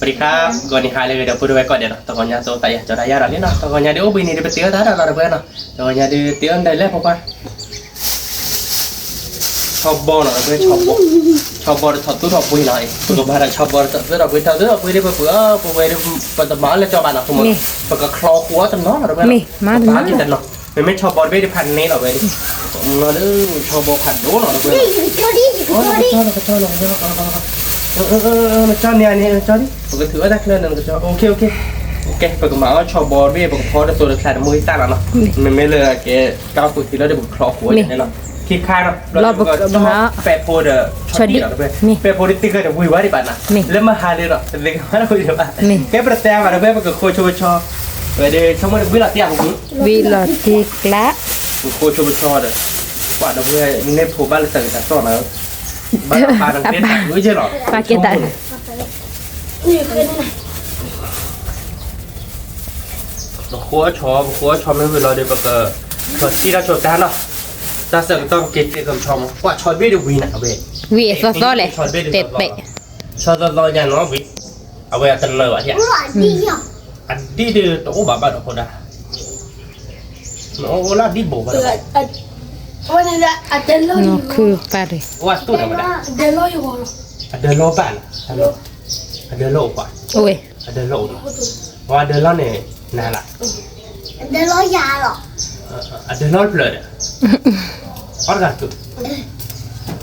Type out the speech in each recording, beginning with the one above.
สวัสดีครับ ဂီၤနံၤဟါလၢအဂ့ၤ ဒီပုၢ်ဝဲၢ်ကိးဂၤဒဲးနီၤ, တဂီၤညါ သးယၤ ကၠီၤတၢ်ယၤဒီးလံနီၤ, တဂီၤညါဒုးအိၣ်ဘှံးနံၤဒုး ပတ့အီၣ်တၢ်ဒီးလီၤ ဒီပုၢ်ဝဲၢ်နီၤ, တဂီၤညါဒုးတ့အီၣ်ဒ်လဲၣ်ဖိခွါ ဆီဘီနီၤ ဒီပုၢ်ဝဲၢ် ဆီဘီ, ဆီဘီဒီးထီၣ်သူထီၣ်ပှ့ၤနီၤ, ပကဘၣ်ဒီးဆီဘီဒီးထီၣ်သူထီၣ်ပှ့ၤ, ထီၣ်သူထီၣ်ပှ့ၤဒီး ပပှ့ၤအီၤ ပဝဲဒုး ပတမၤအီၤလၢကၠီဘၣ်နီၤ, ပကချီဃိအီၤတနီၤ ဒီပုၢ်ဝဲၢ်နီၤ, ပမၤက့ၤတနီၤ, မ့မ့ၢ်ဆီဘီတဘ့ၣ်ဒုးဖးန့ၢ်လီၤဝဲဒုး, ဒီးဆီဘီဖးဒိၣ်နီၤ ဒီပုၢ်ဝဲၢ်နီၤ, ကၠီ ကၠီ ကၠီ ကၠီ ကၠီ ကၠီန့ၣ်န့ၣ် ကၠီဒ် ပကထုးအီၣ်တၢ်ချၢန့ၣ် ကၠီ, ကဲ ပကမၤအီၣ်ဆီဘီတဘ့ၣ် ပကဖီတစိၤတချါတမုၢ်တၢ်လီၤနီၤ, မ့မ့ၢ်လၢကဲ ကၢ်ပူၤထံလီၤဒီး ပကချီဃိအီၤန့ၣ်နီၤ, ခံခါနီၤ လီၤဒီးပကဆီပဲာ်ဖိဒီး ဆီဒံၣ်နီၤ ဒီပုၢ်ဝဲၢ်, ပဲာ်ဖိဒုးတံၢ်ဃာ်ဒီးဝံၤဝဲဒံးဘၣ်နီၤ, လၢမဟါလၢဒီး တသ့ကမၣ်တဝံၤဒီးဘၣ်, ကဲပတတဲဘၣ်ဒီပုၢ်ဝဲၢ် ပကဃိဆိပဆီ, ဝဲဒုး ဆိကမိၣ်ဒီးဝံၤလီၤတံၢ်အပူၤ, ဝံၤလီၤတံၢ်ကျါ, ပကဃိဆိပဆီဒီး ပှၤဒီပုၢ်ဝဲၢ် န့ၢ်ဖိဘၣ်လၢတၢ်ဂ့ၤတၢ်စီၣ်နီၤ, ဘၣ်ဒီးပၢ်တဂ့ၤတၢ်ဂ့ၤကဲလီၤ, ပၢ်ကဲတၢ် ပဃိအီၣ်ဆီ, ပဃိအီၣ်ဆီမ့ၢ်ဝံၤလီၤဒီး ပက ဆီတံၢ်တၢ်ဆိတၢ်နီၤ, တၢ်ဆၢကတီၢ်ပက့ၤတ့ကဆီမး ကွၢ်ဆီတဘ့ၣ်ဒုးဝံၤနၤဝဲ, ဝံၤအသီသီလဲၣ်, တဲတဲ, ဆီသီသီယၤနီၤဝံၤ, အဝဲအတလၢာ်ဘၣ်ယၤ, အဒံၣ်ဒုးတအိၣ်ဘၣ်ဘၣ်ဒီးဖိဒါ, နအိၣ်လၢအဒံၣ်ဘိဘၣ်ဒီး, နီၢ်ခုပၢ်ရံ, အိၣ်အတူၢ်ဒီးဝဲဒၣ်, အဒၢးလီၢ်ဘၣ်နီၤ, အဒၢးလီၢ်အိၣ်ပှၤ, အိၣ်ဝဲ, အဒၢးလီၢ်အိၣ်နီၤ, အဒၢးလီၢ်န့ၣ် နၤလၢ်, အဒၢးလီၢ်ဖျၢၣ်ဒီး, အီၣ်တဂၤကုၢ်,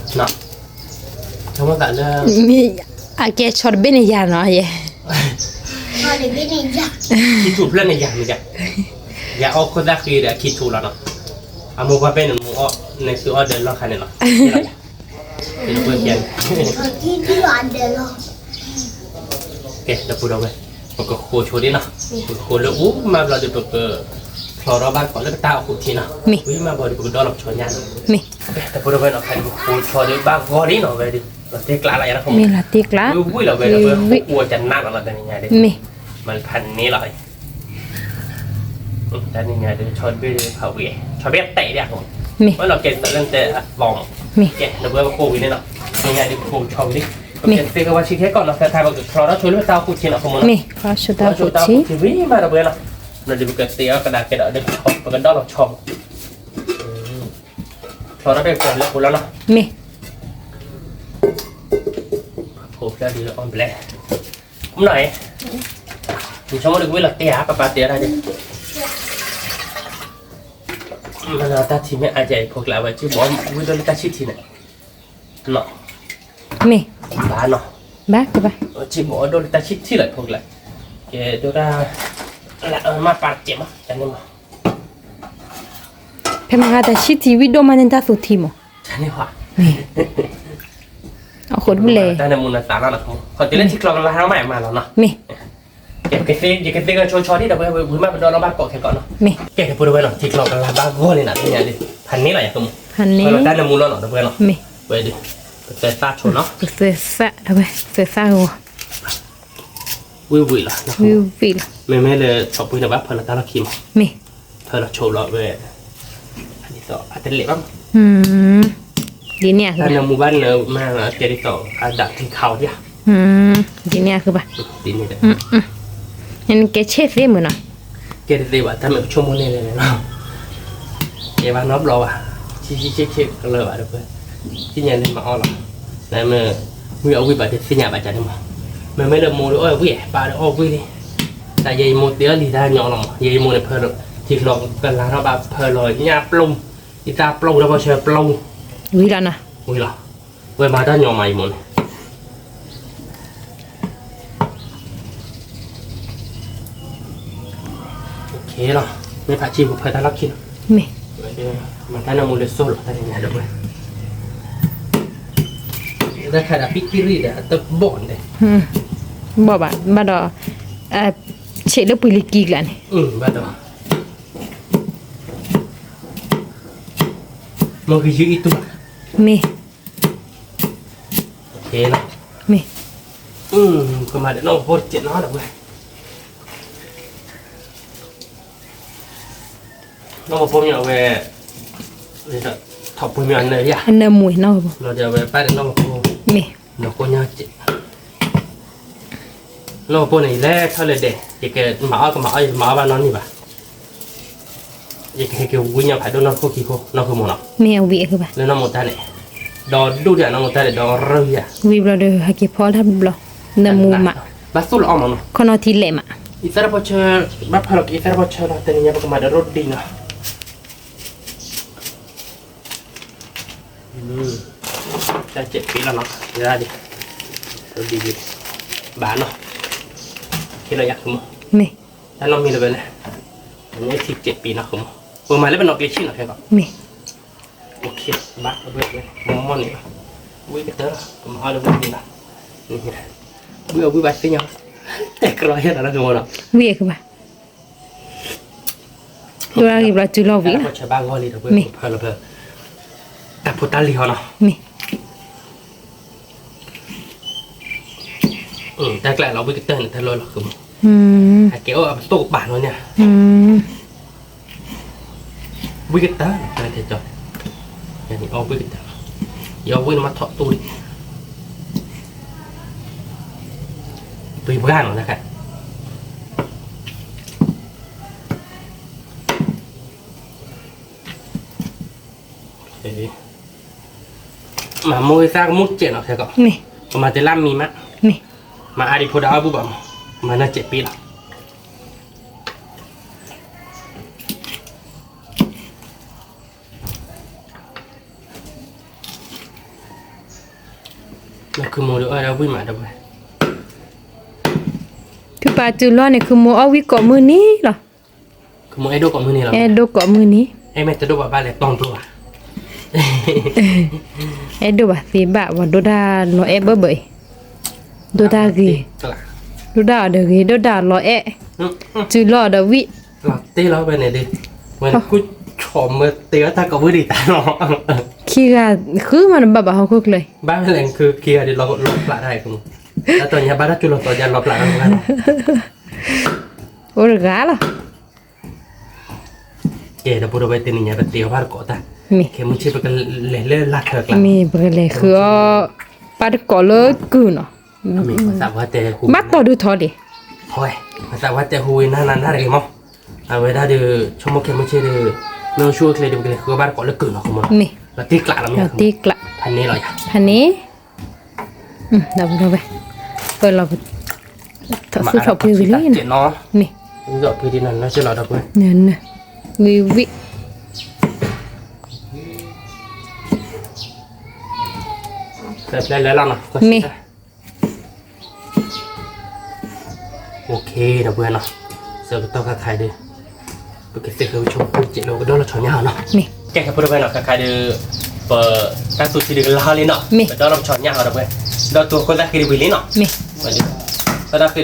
ဆိကမိၣ်သးလၢ, အကဲဆီတဘ့ၣ်န့ၣ်ယၤနီၤယဲ, ခံထူၣ်ဖျၢၣ်န့ၣ်ယၤမ့ၢ်ယၤ, ယၤအီၣ်ခိၣ်သၣ်ဃံဒီးအခံထူၣ်လီၤနီၤ, အမိၢ်ပှၢ်ဖဲန့ၣ်မူအီၣ် နသုအီၣ်ဒၢးလီၢ်ခါန့ၣ်လီၤ, ကဲ ဒီပုၢ်ဒီဝဲၢ်, ပကဃိဆိဒ်နီၤ, ပကဃိလၢအူမးဘျီဒီး ပကဖျီထီၣ်ဘၣ်တကိးလၢပတၢ်အိၣ်ဖှိၣ်ထံနီၤ, ဝံၤမးဘျီဒီး ပကဒီလီၤဆီညါနီၤ, ကဲ ဒီပုၢ်ဒီဝဲၢ်နီၤ, ခါဒီးပဃိဆိဒီးဘၣ်ဂီၤလံနီၤဝဲဒုး, လီၤတံၢ်ကျါလီၤယၤနီၤ, မ့ၢ်လီၤတံၢ်ကျါ, ဝံၤဝံၤလီၤဝဲဒီး ပဃိအီၣ်ကနၣ်လီၤလီၤတနံၤညါဒီး, မ့ၢ်, မၤဖးန့ၢ်လီၤ တနံၤညါဒုး ဆီတဘ့ၣ်ဒုးဖးဝံၤ, ဆီတဘ့ၣ်တဲဒ်အဃိ, မ့ၢ်လီၤကဲသးလၢတဲအသီမး, မ့ၢ်, ကဲ ဒီပုၢ်ဝဲၢ်ပဃိဝံၤန့ၣ်နီၤ, တနံၤညါဒုးပဃိဆီဝံၤလံ, ပကသ့ကဝဲဆံခဲကီၢ်နီၤ, သးခါပကဖျီထီၣ်ဆိလၢပတၢ်အိၣ်ဖှိၣ်ထံနီၤ, ပမ့ၢ်, မ့ၢ်, ဖျီထီၣ်ဆိတၢ်အိၣ်ဖှိၣ်ထံဝံၤမးဒီပုၢ်ဝဲၢ်နီၤ, ဒီးပကသ့အီၣ်ကဒါကဲဒီး ပကဒီလီၤဆီမး, ဖျီထီၣ်တၢ်ကဲလၢပူၤလီၤနီၤ, မ့ၢ်, ဖိဖျၢၣ်ဒုးလၢအီၣ်ဘျဲၣ် မနီၤ, ယဆိကမိၣ်ဒီးကဝံၣ်လီၤတဲဧါ, ပပၢ်တဲတၢ်ဒ်, တၢ်ထံၣ်မ့ၢ်အါကဲအံၤ ဖိကျါဝဲ ထံဘီဝံၣ်ဒိၣ်လၢတၢ်ဆံၣ်ထံန့ၣ်, မ့ၢ်, ဘၣ်နီၤ, ဘၣ်ကဘၣ်, ထံဘီဒိၣ်လၢတၢ်ဆံၣ်ထံလီၤ ဖိကျါ, ကဲဒိၣ်တၢ်, မၤပာ်တကဲးမး တၢ်န့ၣ်မး ဖဲမဟါတၢ်ဆံၣ်ထံဝံၣ်ဒိၣ်မးန့ၣ် တၢ်သူထံမး, တၢ်န့ၣ်ဟါ, မ့ၢ်, အဃိတဘျဲၣ်, တၢ်န့ၣ်မူနသးလီၤနီၤ, ခီတုၤလၢထံချီကလါထီၣ်မးမးလီၤနီၤ, မ့ၢ်, ယကသ့ကဆိဆီဒံၣ်ဒီး ပဝံၤမးပဒီလီၤဘၣ်ကိးခဲကီးနီၤ, မ့ၢ်, ကဲ ဒီပုၢ်ဒီဝဲၢ်နီၤ ထံချီကလါဘၣ်ဂီၢ်န့ၣ်နၤ သ့ၣ်ညါလံ, ဖးန့ၢ်လီၤယၤကမူ, ဖးန့ၢ်လီၤတၢ်န့ၣ်မူလီၤနီၤ ဒီပုၢ်ဝဲၢ်နီၤ, မ့ၢ်, ဝဲဒုး, ပသၢသၣ်ဆိနီၤ, ပသၢသၣ်ဒီးဝဲ သၢသၣ်ဂီၤ ဝံၣ်ဝံၣ်လီၤ, ဝံၣ်ဝံၣ်လီၤ, မ့မ့ၢ်လၢဆီပှ့ၤန့ၣ်ဘၣ်ဖၢလီၤတၢ်လီၢ်ခံမး, မ့ၢ်, ဖၢလီၤဆိလီၤဝဲ, ဒ်သိးအတလဲၤဘၣ်မး, ဒ်န့ၣ်, တၢ်နၢမူဘၣ်နၢမး ကဲဒ်သိးအဒၣ်က့ၤခါအီၤဒ်ဧါ, ဒ်န့ၣ်အဃိဘၣ်, ဒ်န့ၣ်ဒီး, နကဲဆ့သ့မုၢ်နီၤ, ကဲတသ့ဘၣ် တၢ်မ့ၢ်ကဆိကမိၣ်န့ၣ်လဲၣ်န့ၣ်လီၤ ကဲဘၣ်နီတဘျီဘၣ်, ဆံဆံဆ့ဆ့ကလၢဘၣ်ဒီးပှၤ, သ့ၣ်ညါလၢမၤအီၣ်လီၤ, နမ့ၢ်, ဝံၣ်အီၣ်ဝံၣ်ဘၣ်ဒီးသ့ၣ်ညါဘၣ်ကန့ၣ်မး, မ့မ့ၢ်လၢမိၢ်ဒီးအီၣ်ဝံၣ် ပၢ်ဒီးအီၣ်ဝံၣ်လံ, တၢ်ယဲယမိၢ်တ့အီၣ်လံတၢ်ညီလီၤမး ယဲယမိၢ်န့ၣ်ဖၢလီၤ, ထံချီကလါထီၣ်ဘၣ်ဖၢလီၤညၣ်ပျိ, ယတၢ်ပျိဒီးပှၤဆၢပျိ, ဝံၤလီၤနီၤ, ဝံၤလီၤ, ဝဲမၤတၢ်ညီမးယမိၢ်န့ၣ် လီၤ, မ့ၢ်ဖးဆံပဖၢတၢ်လီၢ်ခံလီၤ, မ့ၢ်, မၤတၢ်နၢမူလၢစိၢ်လီၤ တၢ်န့ၣ်ညါဒီးဝဲ, တၢ်ခါဒၣ်ပံတရံၣ်ဒီးတဘီၣ်န့ၣ်, ဘီၣ်ဘၣ် ဘၣ်ဒီး, ဆံးလၢပှ့ၤလံကံကျါန့ၣ်, ဘၣ်ဒီး, မ့ၢ်ကယုၢ်အံၤတူၢ်, မ့ၢ် မ့ၢ်, ကမၤဒီးနီၢ်ဖိတကဲးနီၤဒီးဝဲ, နီၢ်ဖိမ့ၢ်အဝဲ, ထီၣ်ပှ့ၤမ့ၢ်အနၢယၤ, အနၢမူနီၢ်ဖိ, ဒီးဝဲပၢ်ဒီးနီၢ်ဖိ, မ့ၢ်, နီၢ်ကိၣ်ညါကဲး, နီၢ်ပိၢ်န့ၣ် ယလဲၤထီၣ်လၢဒဲး ယကမၤအီၣ်ကမၤအီၣ် ယမၤအီၣ်ဘၣ်နီတမံၤဘၣ်. ယကဟဲက့ၤဝံညီဖးဒိၣ်နီၢ်ခိၣ်ခံခိၣ် နီၢ်ဃုမိၢ်နီၤ. မ့ၢ်အဝံအဃိဘၣ်. လၢနီၢ်မိၢ်တၢ်န့ၣ် ဒီးဒိၣ်ဒၣ်နီၢ်မိၢ်တၢ်န့ၣ် ဒီးရၢၢ်ယၤ ဝံၤဘျီဒီး ဟဲက့ၤဖီတၢ်ဘျီ နမူမး ဘၣ်သူၣ်လီၤအီၣ်မးနီၤ. ခီနီၤထံလဲးမး အံသၣ်တဖီဆၢ ဘၣ်ဖးလီၤက့ၤအံသၣ်တဖီဆၢလီၤ တနံၤညါပကမၤဒီးရိၣ်ဒံနီၤ. တၢ်စဲးပ့ၤလီၤနီၤ ဒ် ဘၣ်နီၤ ခ့လီၤယၤဃုမိၢ် မ့ၢ် တၢ်နီတမံၤလၢၤဘၣ်လဲၣ် မ့ၢ်ထံစဲးပ့ၤနီၤဃုမိၢ် ပမၤလၢပနီၣ်က့ၤဆံၣ်နီၤခဲကီး မ့ၢ် ဘၣ် မ့ၢ်န့ၣ် ဝံကတၢၢ်လီၤ ပမၤအီၣ်လၢဝံန့ၣ်လီၤ ဝံအဝံဘၣ်သ့ၣ်ညါ တဲကြၢးယဲၢ်နီၤနီၤဃုမိၢ်နီၤ ဝံအဃုဘၣ် ဒိၣ်ဒၣ်ဂ့ၤဘျီတုၤလီၤဝံၤလီၤ မ့ၢ် တၢ်ဖိတၢ်လံၤဟီနီၤ မ့ၢ် တၢ်ကျဲလီၤဝံကတၢၢ်န့ၣ် တၢ်လီၤလီၤဃုမိၢ် အကဲအိၣ်အပတိၢ်ကပၤလီၤန့ၣ် ဝံကတၢၢ် တၢ်တဲကီး ယအီၣ်ဝံကတၢၢ် ယအီၣ်ဝံန့ၣ်မ့ၢ်ထီၣ်တူၢ်လံ ပှ့ၤပှၢ်နီၤတခါ မၤမိၢ်ဂ့ၤသၣ်ကမူၣ်စဲးနီၤခဲကီး မ့ၢ် ပမၤတ့လၢမံၤမး မ့ၢ် မၤအါဒံးဖိဒီးအီၣ်ဘူၣ်ဘၣ်မး မၤနၢ်စဲးပ့ၤလီၤ လၢခုမိၢ်ဒီးအီၣ်ဒၣ်ဝံၣ်မးဒီးဝဲ ခုပာ်တုၤလီၤန့ၣ် ခုမိၢ်အီၣ်ဝံၣ်ကိးမုၢ်နံၤလီၤ ခုမိၢ်အဲၣ်ဒိၣ်ကိးမုၢ်နံၤ အဲၣ်ဒိၣ်ကိးမုၢ်နံၤ အဲၣ်မ့ၢ်တဒိၣ်ဘၣ်ဘၣ်လဲၣ်တီၢ်ဘျိဘၣ် အဲၣ်ဒိၣ်ဘၣ်သ့ဘၣ် ပှၤဒိၣ်တၢ်လီၤအဲၣ်ဘၢဘၢအံၤ ဒိၣ်တၢ်ဂ့ၤ ဒိၣ်တၢ်အီၤဒီးဂ့ၤ ဒိၣ်တၢ်အီၤလီၤအဲၣ် တုၤလီၤအီၤဒီးဝံၣ် လီၤတ့ၢ်လီၤဝဲန့ၣ်ဒီး ဝဲန့ၣ်ကူၣ်ဆိးမၢတ့ၢ်အီၣ်တၢ်ကိးမုၢ်ဒံးတၢ်လီၤ ခံဂၤဃုမးနဘၣ်ဘၣ်ဟီၣ်ခိၣ်ချၢအံၤ ဘၣ်ဝဲလဲၣ်ခုခံဂၤဒီးလီၤဖျးတၢ်အံၤ တၢ်တီၤညါဘၣ်တၢ်စူၤလီၤသီယါလီၤဖျးတၢ်လီၤ အိၣ်တဂၤလီၤ ကဲ ဒီပုၢ်ဒီဝဲၢ်တနံၤညါပတ့အီၣ်ဘၣ်တကိးတၢ် ခဲမုၢ်ဆ့ၣ်ပကလဲၤလၢလၢ်ချၢကျါ မ့ၢ်ပကလဲၤဃုအီၣ် ဘၣ်တကိးလၢကုၢ်နီၤ ဘၣ်တီၤဒုးထီလံ ပသးဝဲတဲဟူဝံၤနၢ်နၢ်နၢ်တဂ့ၤမး အဝဲဒၣ်ဒီး ဆိကမိၣ်ခဲမုၢ်ဆ့ၣ်ဒီး မ့ၢ်အိၣ်ဆူၣ်အိၣ်ချ့ဒီး ပကလဲၤဃုအီၣ်ဘၣ်တကိးလၢကုၢ်နီၤ မ့ၢ် လီၤတ့ကျးလီၤမ့ၢ် ဖးန့ၢ်လီၤယၤ ဖးန့ၢ် ဒီပုၢ်ဒီဝဲၢ် ပလီၤ ထီၣ်သူၣ်ထီၣ်ပှ့ၤဝံၤလံနီၤ မ့ၢ် ဝံၤဝံၤ မ့ၢ် ဒီပုၢ်ဝဲၢ်နီၤ ဆၢကတီၢ်ခါခါအံၤဒီး ပကသ့ဃုဆိကမိၣ်စဲးလၢပကဒီလီၤဆီညါအီၤနီၤ ကဲ ဒီပုၢ်ဝဲၢ်နီၤ ခါခါဒီး ပတၢ်သူထံဒီးကလါဟီလံနီၤ ပဒီလီၤဆီညါအီၤဒီပုၢ်ဝဲၢ် ဒီးတိၤခိၣ်သၣ်ဃ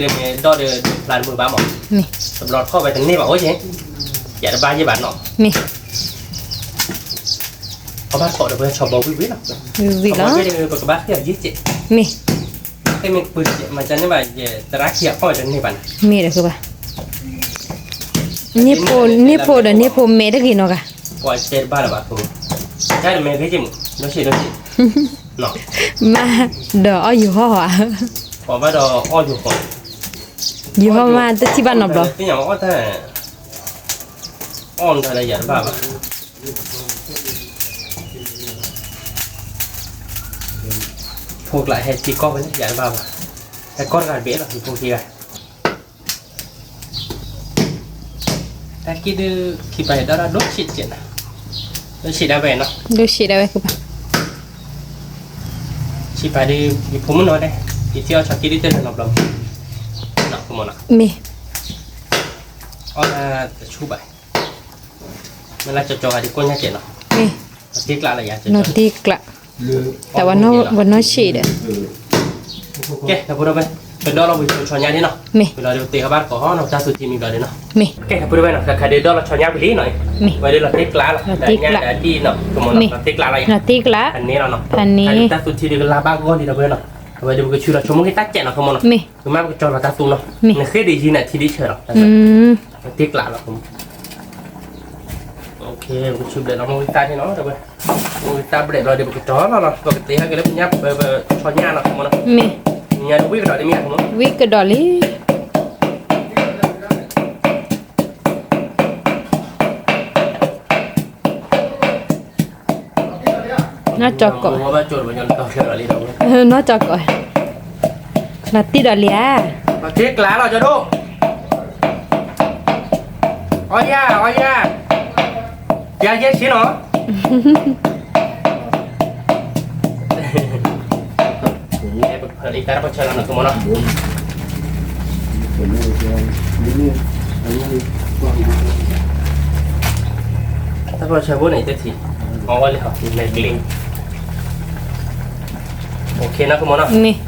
့ဒီးဝံၤလံနီၤ တၢ်သၣ်ဃ့ဒီးမ့ၢ်ဒီဒီးဖျါတမုာ်ဘၣ်မး တဘျီတခီၣ်ဝဲတန့ၢ်ဘၣ်အိၣ်က့ ယတဘၣ်ယဲၢ်ဘၣ်နီၤ အဘၣ်ကိးဒီပုၢ်ဝဲၢ်ဆီဘီဝံၣ်ဝံၣ်လီၤ ဆီဘီဝံၣ်ဒီးပကဘၣ်ဃ့အီၤယဲၢ်စဲး မ့ၢ် ဃ့မ့ၢ်ပှ့ၤစဲး မၤကန့ၢ်ဘၣ် ယသရၣ်ခံဂၤဖီၣ်ဝဲတန့ၢ်ဘၣ်န့ၣ် မ့ၢ်ဒီးဃုဘၣ် န့ၢ်ဖိဒီးန့ၢ်ဖိမဲာ်တဂ့ၤနီၤဂၤ ပှၤတဲတဘၣ်လၢၤဘၣ်ဖိ တၢ်တမဲာ်ဂ့ၤက့မး ဒိၣ်ဆံးဒိၣ်ဆံး မၤဒီးအီၣ်ယူၤဟီၣ်ဧါ ပှၤဘၣ်ဒီးအီၣ်ယူၤဟီၣ် ယူၤဟီၣ်မးတထံၣ်ဘၣ်နီတဘျီ သ့ၣ်ညါအီၣ်တၢ် အီၣ်နတၢ်လၢယၤတဘၣ်ဘၣ် ဖိကျါဟဲတံၤကီၢ်ဖဲလဲၣ် ယၤတဘၣ်ဘၣ် ဟဲကီၢ်တဂၤတဘ့ၣ်လီၤ ယဖိခံဂၤ တၢ်က့ၢ်ဒုး ခံပၤယဒီးဒိၣ်ဆံးတကဲးနီၤ ဒိၣ်ဆံးဒၣ်ဝဲနီၤ ဒိၣ်ဆံးဒၣ်ဝဲကဘၣ် ဆံးပၤဒုး ယဖိမုၣ်နီၤဒဲး ယထံၣ်အီၣ်ဆီက့ၢ်ဒုးတဲလၢနီတဘျီ မ့ၢ် အီၣ်တဆူၣ်ဘၣ် မ့ၢ်လၢကၠီကၠီဂၤဒုးကိၣ်ညါကဲးနီၤ မ့ၢ် တ့ကျးလၢယၤ နီၢ်တ့ကျး တၢ်ဝဲနီၢ်ဆံးဒီး ကဲ ဒီပုၢ်ဒီဝဲၢ် ပဒီလီၤဝံၤဆိဆီညါဒ်နီၤ မ့ၢ် ဝံၤလီၤဒုးပတ့အီၣ်ဘၣ်တကိးဟီနီၤ တၢ်သူထံမံၤဘျီဒုးနီၤ မ့ၢ် ကဲ ဒီပုၢ်ဒီဝဲၢ်နီၤ ခါခါဒုးဒီလီၤဆီညါဝံၤလံနီၤ မ့ၢ် ဝဲဒုးလီၤတ့ကျးလီၤ တၢ်ညါဒ်နီၤ ကမီၤနီၤ လီၤတ့ကျးလီၤယၤ နီၢ်တ့ကျး ဖးန့ၢ်လီၤနီၤ ဖးန့ၢ် တၢ်သူထံဒုးကလါဘၣ်ဂီၢ်လံဒီပုၢ်ဝဲၢ်နီၤ အဝဲဒုးပကဆူလီၤဆိကမိၣ်က့ၤတၢ်စဲးနီၤ ကမီၤနီၤ မ့ၢ် ကမၤပကကၠီလီၤတၢ်သူနီၤ နဃ့ဒုးယံၤနၤထံဒုးဆၢလီၤ တ့ကျးလီၤ ပကဆူဘျဲးလီၤမိၢ်ဂံၢ်သၣ်န့ၣ်နီၤ မိၢ်ဂံၢ်သၣ်ဘျဲးဘျီဒီး ပကတီၤလီၤနီၤ ပကတ့ဟဲက့ၤလၢပညၣ်ပပဆီညၣ်နီၤ မ့ၢ် ညါဒုးဝံၣ်ကဒီးလံမ့ၢ် ဝံၣ်ကဒီးလံ နီၢ်ကၠီကီး, နီၢ်ကၠီကီး, နီၢ်တံၢ်ဒီးလံဧါ, ပှၤက့ၤကျါလီၤ ကၠီဒိၣ်, အီယၤ အီယၤ, ယၤယဲၢ်ဆံနီၤ တၢ်ပီဆၢဘိန့ၣ် တထံၣ်, အဝဲလၢဟီၣ်မဲာ်ကလံ, အိၣ်ခ့နီၤ ခိၣ်မီၤနီၤ, မ့ၢ်,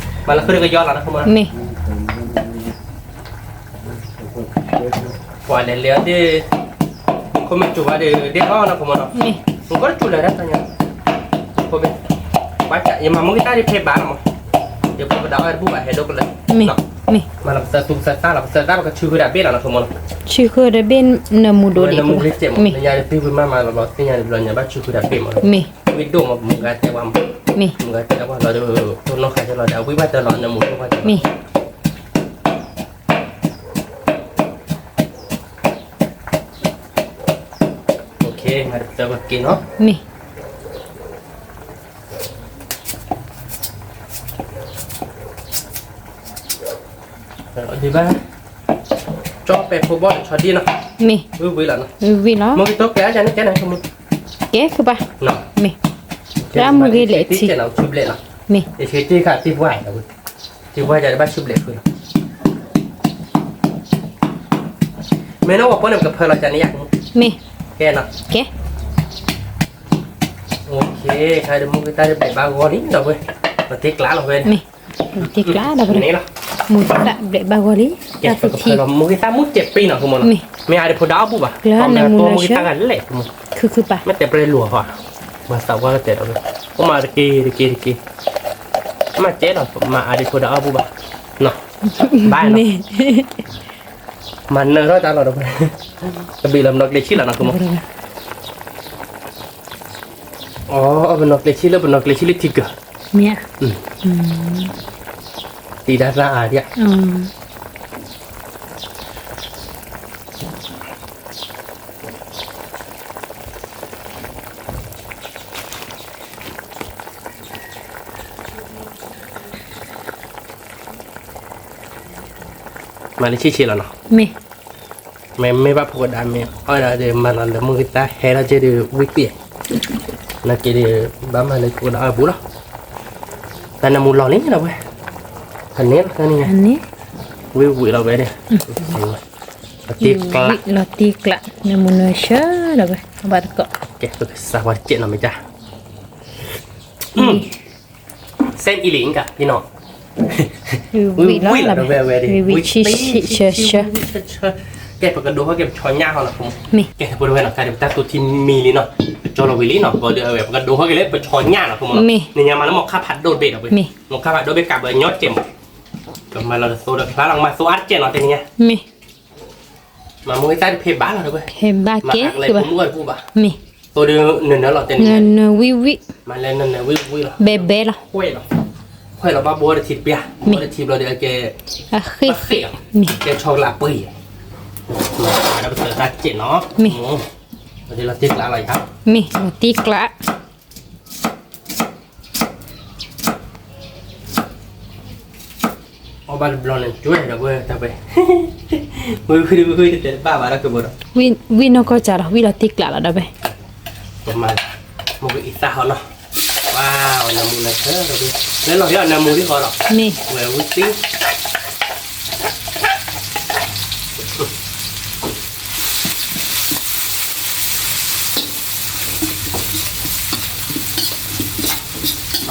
မၤလၢဃုတကယီလီၤနီၤ ခိၣ်မီၤနီၤ, မ့ၢ်, ပှၤလဲၤလဲၤအီၤဒ်, ခိၣ်မ့ၢ်စူၤဘၣ်ဒီး ဒ်ထီၣ်နီၤ ခိၣ်မီၤနီၤ, မ့ၢ်, နကီၢ်တစူၤလၢၤတၢ်ညါ, ခိၣ်မ့ၢ်, ဘၣ်ယမၤမူက့ၤတၢ်ဒ်ဖဲဘၣ်နီၤမး, ယပကဒၣ်အီၣ်တဘူၣ်ဘၣ်ဟဲဒိၣ်ကလၢာ်, မ့ၢ်, မ့ၢ်, မၤလီၤပသၢသူပသၢသၣ်လီၤ ပသၢသၣ်ပကဆူဃုာ်တၢ်ဘ့ၣ်လီၤနီၤ ခိၣ်မီၤနီၤ, ဆူဃုာ်တၢ်ဘ့ၣ်နမူဒိၣ်ဒံး, နမူဒိၣ်စဲးမး မ့ၢ်, နညါဒ်ပ့ၤဝံၤမးမးလီၤလီၤ သ့ၣ်ညါဒ်ဘျီညါဘၣ်ဆူဃုာ်တၢ်ဘ့ၣ်မး, မ့ၢ်, ဝံၤဒိၣ်မး မုၢ်ဂၤတဲဝဲမး, မ့ၢ်, မုၢ်ဂၤတဲဝဲလီၤဒီး, ထိၣ်နီၣ်ဃာ်ကလီၤဒီး အဝံၣ်ဘၣ်တၢ်လီၤ နမူဒိၣ်ဘၣ်တၢ်, မ့ၢ် မၤတပသၢပက့ၤနီၤ, မ့ၢ်, ဒ်ဘၣ်, ကၠီပဲာ်ဖိဘီၣ်တဆီဒံၣ်နီၤ, မ့ၢ်, ဝံၣ်ဝံၣ်လီၤနီၤ, ဝံၣ်ဝံၣ်လီၤ, မ့ၢ်ကတီၢ်ကဲအါန့ၣ်ကဲန့ၣ်, ကဲဃုာ်ဘၣ်, မ့ၢ်, တၢ်မုၢ်ဂ့ၤလဲၣ်ထံ, မ့ၢ်, တံၢ်ခါတံၢ်ပှၢ်, တံၢ်ပှၢ်ယၤတဘၣ်ဆူဘျဲၣ်ဃုာ်လီၤ, မ့ၢ်နီၤဝဲပီန့ၣ် ပကဖၢလီၤကန့ၣ်ယါ, မ့ၢ်, ကဲနီၤ, ကဲ ခါဒီးမူက့ၤတၢ်ဒ်ဘျဲးဘၣ်ဂီၤလံဒီးဝဲ, ပတ့ကျးလီၤဝဲ, မ့ၢ်, ပတ့ကျးဒီးဝဲ, မူက့ၤတၢ်ဘျဲးဘၣ်ဂီၤလံ, တၢ်ဖုထံ, မူက့ၤတၢ်မူကဲးပံနီၤ မ့ၢ်, မ့ၢ်အါဒံဖိဒီးအီၣ်ဘူၣ်ဘၣ်, မူက့ၤတၢ်ဂၤလဲၣ်, ခုခုပာ်, မ့ၢ်တဲပျဲလီၤဟီ, မၤသးဝဲကတဲဒီးဝဲ, အိၣ်မးတက့ၢ်တက့ၢ်တက့ၢ်, မ့ၢ်တဲဒီး မၤအါဒံဖိဒီးအီၣ်ဘူၣ်ဘၣ်, ဘၣ်နီၤ မၤနၢၤထီၣ်တၢ်လီၤဒီးဝဲ, ကဘ့ၣ်လီၤပနီၢ်ကျဲဆံလီၤနီၤ, အီ ပနီၢ်ကျဲဆံလၢပနီၢ်ကျဲဆံလၢထံကၢၤ, မ့ၢ်, တံၤဒၣ်သၣ်အါဒံး မၤလၢဆံးဆံးလီၤနီၤ, မ့ၢ်, မ့မ့ၢ်ဘၣ်ဖိကဒါမ့ၢ်အီၣ်ဒၣ်ဒီး မၤလီၤလၢမုၢ်ကသၣ်ဟဲထီၣ်က့ၤဒီးဝံၣ်သ့ၣ်, နာ်က့ဒီး ဘၣ်မၤလၢဖိကဒါအီၣ်ဘူးလီၤ, တၢ်နၢမူလီၤလံနီၤဝဲ, ဖးန့ၣ်လီၤန့ၣ်, ဝံၣ်ဝံၣ်လီၤဝဲန့ၣ်, လီၤတံၢ်ကျး, လီၤတံၢ်ကျး, နၢမူနၢဆၢဒီးဝဲ, ဘၣ်တကိး, ကဲ ပကစၢ်ဝဲတကဲးနီၤမ့ၢ်ကါ စဲမ့ၢ်အံၤလံကါ ပ့ၤနီၤ, ဝံၣ်ဝံၣ်လီၤဒီးဝဲဝဲဒၣ်, ဝံၣ်ဆံးဆံးဆၢဆၢ, ကဲပကဒိးဟီၣ်က့ၤပဆီညၣ်ဟီနီၤ, မ့ၢ်, ကဲဖိဒိၣ်ဝဲနီၤ ကါဒံးပတၢ်သူထံမံၤလံနီၤ, ပကၠီလီၤဝံၤလံနီၤ, ဘၣ်ဒီးအဝဲ ပကဒိးဟီၣ်က့ၤလၢပဆီညၣ်နီၤ, မ့ၢ်, နညါမၤလၢမိၢ်ခါဖးဒိၣ်တဘ့ၣ်ဒီးဝဲ, မိၢ်ခါဖးဒိၣ်ဘ့ၣ်ကးဘၣ်ညီကဲးမး, ကမၤလီၤတသိဒီးချါလီၤ ကမၤသိအါတကဲးနီၤ တနံၤညါ, မ့ၢ် မၤမူက့ၤတၢ်တဖဲဘၣ်လီၤဒီးဝဲ, ဖဲဘၣ်ကဲး, မၤအကလဲၤဖိမုၣ်အီၣ်တဘူၣ်ဘၣ်, မ့ၢ်, သိဒီးနၢၤနၢၤလီၤ တနံၤညါ, နၢၤနၢၤဝံၣ်ဝံၣ်, မၤလၢနၢၤနၢၤဝံၣ်ဝံၣ်လီၤ, ဘဲဘဲလီၤ, ခွဲးလီၤဘၣ်ဘိတထံတပျၢ်, ဘိတထံဘျီဒီးကဲ, အဃ့ၢ်ဃ့ၢ်, ကဲဆီကလးပှ့ၤ, မၤဒီးပသၢတၢ်ကဲးနီၤ, မ့ၢ်, လီၤတံၢ်ကျးလီၤယါ, မ့ၢ်, လီၤတံၢ်ကျး အီၣ်ဘၣ်တဘျီန့ၣ် ကွဲဒီးဝဲတၢ်ဝဲ, ဝံၣ်ဝံၣ်ဝံၣ်ဝံၣ်တတဲတဘၣ်ဘၣ်ဒီးကဘီဒီး, ဝံၣ်နီၢ်ကီၢ်ကၢ်လီၤ ဝံၣ်လီၤတံၢ်ကျးလီၤဒီးဝဲ, မၤ, မ့ၢ်ကအံသၣ်ဟီနီၤ, ဝါ, နၢမူနၢဆၢဒီးဝဲ, လၢလီၤဟဲအီၤနၢမူဒံးဃီဒီး, မ့ၢ်, ဝဲဝံၣ်သံ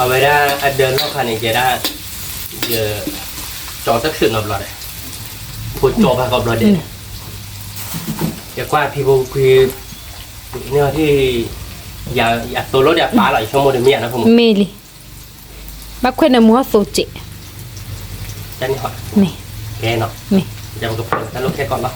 အဝဲဒၣ်အဒၢနီၢ်ခါန့ၣ် ယဲဒၣ်, ယ, ကၠီတချုးနီတဘျီဒီး, ဖိကၠီဘၣ်ကီးဘျီဒဲး, ယကွၢ်ဖံဖိခွံ, န့ၣ်, ယသိလိၣ်ဒီးအပၢ်လီၤ ယဆိကမိၣ်ဒီးမ့ၢ်ယၤနီၤ, မ့ၢ်လံ, ဘၣ်ခွဲးနၢမူအသိစဲး, တၢ်န့ၣ်ဟီ, မ့ၢ်, ကဲနီၤ, မ့ၢ်, ယကဖၢတၢ်လိၣ်ခဲကီးလီၤ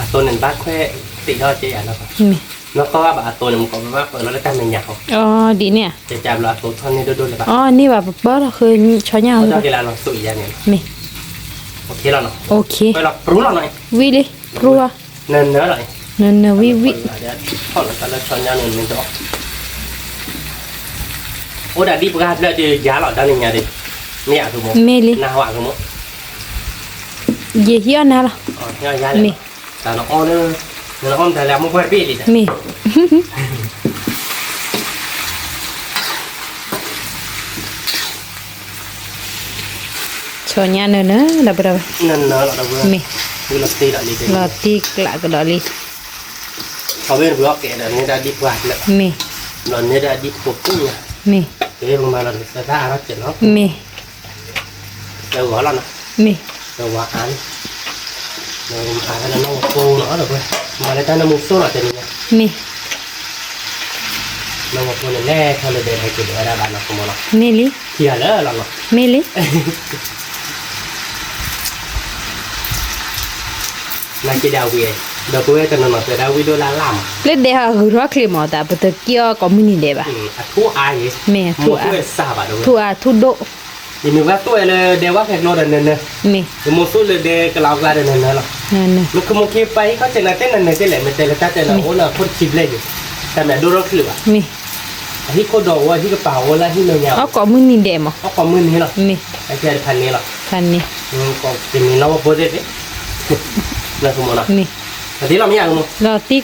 အသိန့ၣ်ဘၣ်ခွဲးသ့ၣ်ထီၣ်ကဲယၤလီၤ, နီၢ်ကီၢ်ဘၣ်အသိန့ၣ် မ့ၢ်ကီးဘၣ်ပၢလီၤလၢတၢ်မဲာ်ညါဃီ, ဒ်န့ၣ်, တဘျီအသိထီၣ်န့ၢ်ဒိၣ်ဒိၣ်လၢၤဘၣ်, န့ၢ်ဘၣ်ပပၢလီၤဃုဆီညါ, မ့ၢ်, ဝံၤလံ, ပရူလီၤ, နၢၤနၢၤလီၤ နနဝံၣ်ဝံၣ်, ထီၣ်လီၤသးလၢဆီညါန့ၣ်မ့ၢ်ဒီး, အိၣ်ဒၣ်ဒံပှၢ်ဖျၢၣ်ဒီးယၤလီၤ တၢ်နံၤညါဒီး, မ့ၢ်အကမိၣ်, မ့ၢ်လံ, နဟးဝဲကမိၣ်, ယဟံးအီၣ်နၤလီၤ, မ့ၢ်, တၢ်နအီၣ်လၢ, နအီၣ်မတၤလဲၣ် အမိၢ်ပှၢ်တဘ့ၣ်လံ, မ့ၢ် ဆီညါနၢၤနၢၤ ဒီပုၢ်ဒီဝဲၢ်, မ့ၢ်, လီၤတံၢ်ကျးကဒီးလံ, မ့ၢ်, မ့ၢ်, မ့ၢ်, မ့ၢ်, မ့ၢ်, မ့ၢ်လံ, မ့ၢ်လံ, လၢဒဲဟးဂုာ်ထီၣ်ချ့မး တၢ်ပတက့ၢ်အီၣ်ကိးမုၢ်နံၤဒဲးဘၣ်, မ့ၢ်, ထူအါ, ထူအါ, ထူဒိၣ်, ယမ့ၢ်ဝဲသူၣ်ဝဲလၢဒဲဝါခဲကျိဒီးနၢၤနၢၤ, မ့ၢ်, ယမိၢ်သူၣ်လၢဒဲကလးအကျါဒီးနၢၤနၢၤလီၤ, နခမူခ့ပာ်ဟံၣ်ခီၣ်ဆဲးနၤတဲနၢၤနၢၤကဲလဲၣ် မ့ၢ်တဲလၢတၢ်တဲလၢအိၣ်လၢခိၣ်တဆံဘျဲၣ်ယံၤ, တၢ်မ့ၢ်အဒိၣ်ထီၣ်ချုးဘၣ်, မ့ၢ်, အဟံၣ်ခိၣ်ဒီးအိၣ် အဟံၣ်ကပၤအိၣ်လၢဟံၣ်လၢညါ, အီၣ်ကိးမုၢ်နံၤဒဲးမး, အီၣ်ကိးမုၢ်နံၤလီၤ, မ့ၢ်, အကဲတဖးန့ၣ်လီၤ, ဖးန့ၣ်, တမ့ၢ်လီၤဝဲဘိသ့ၣ်သ့ၣ်, လၢကမီၤလီၤ, မ့ၢ်, အသ့လီၤမ့ၢ်ယါကမီၤ, လီၤတံၢ်ကျး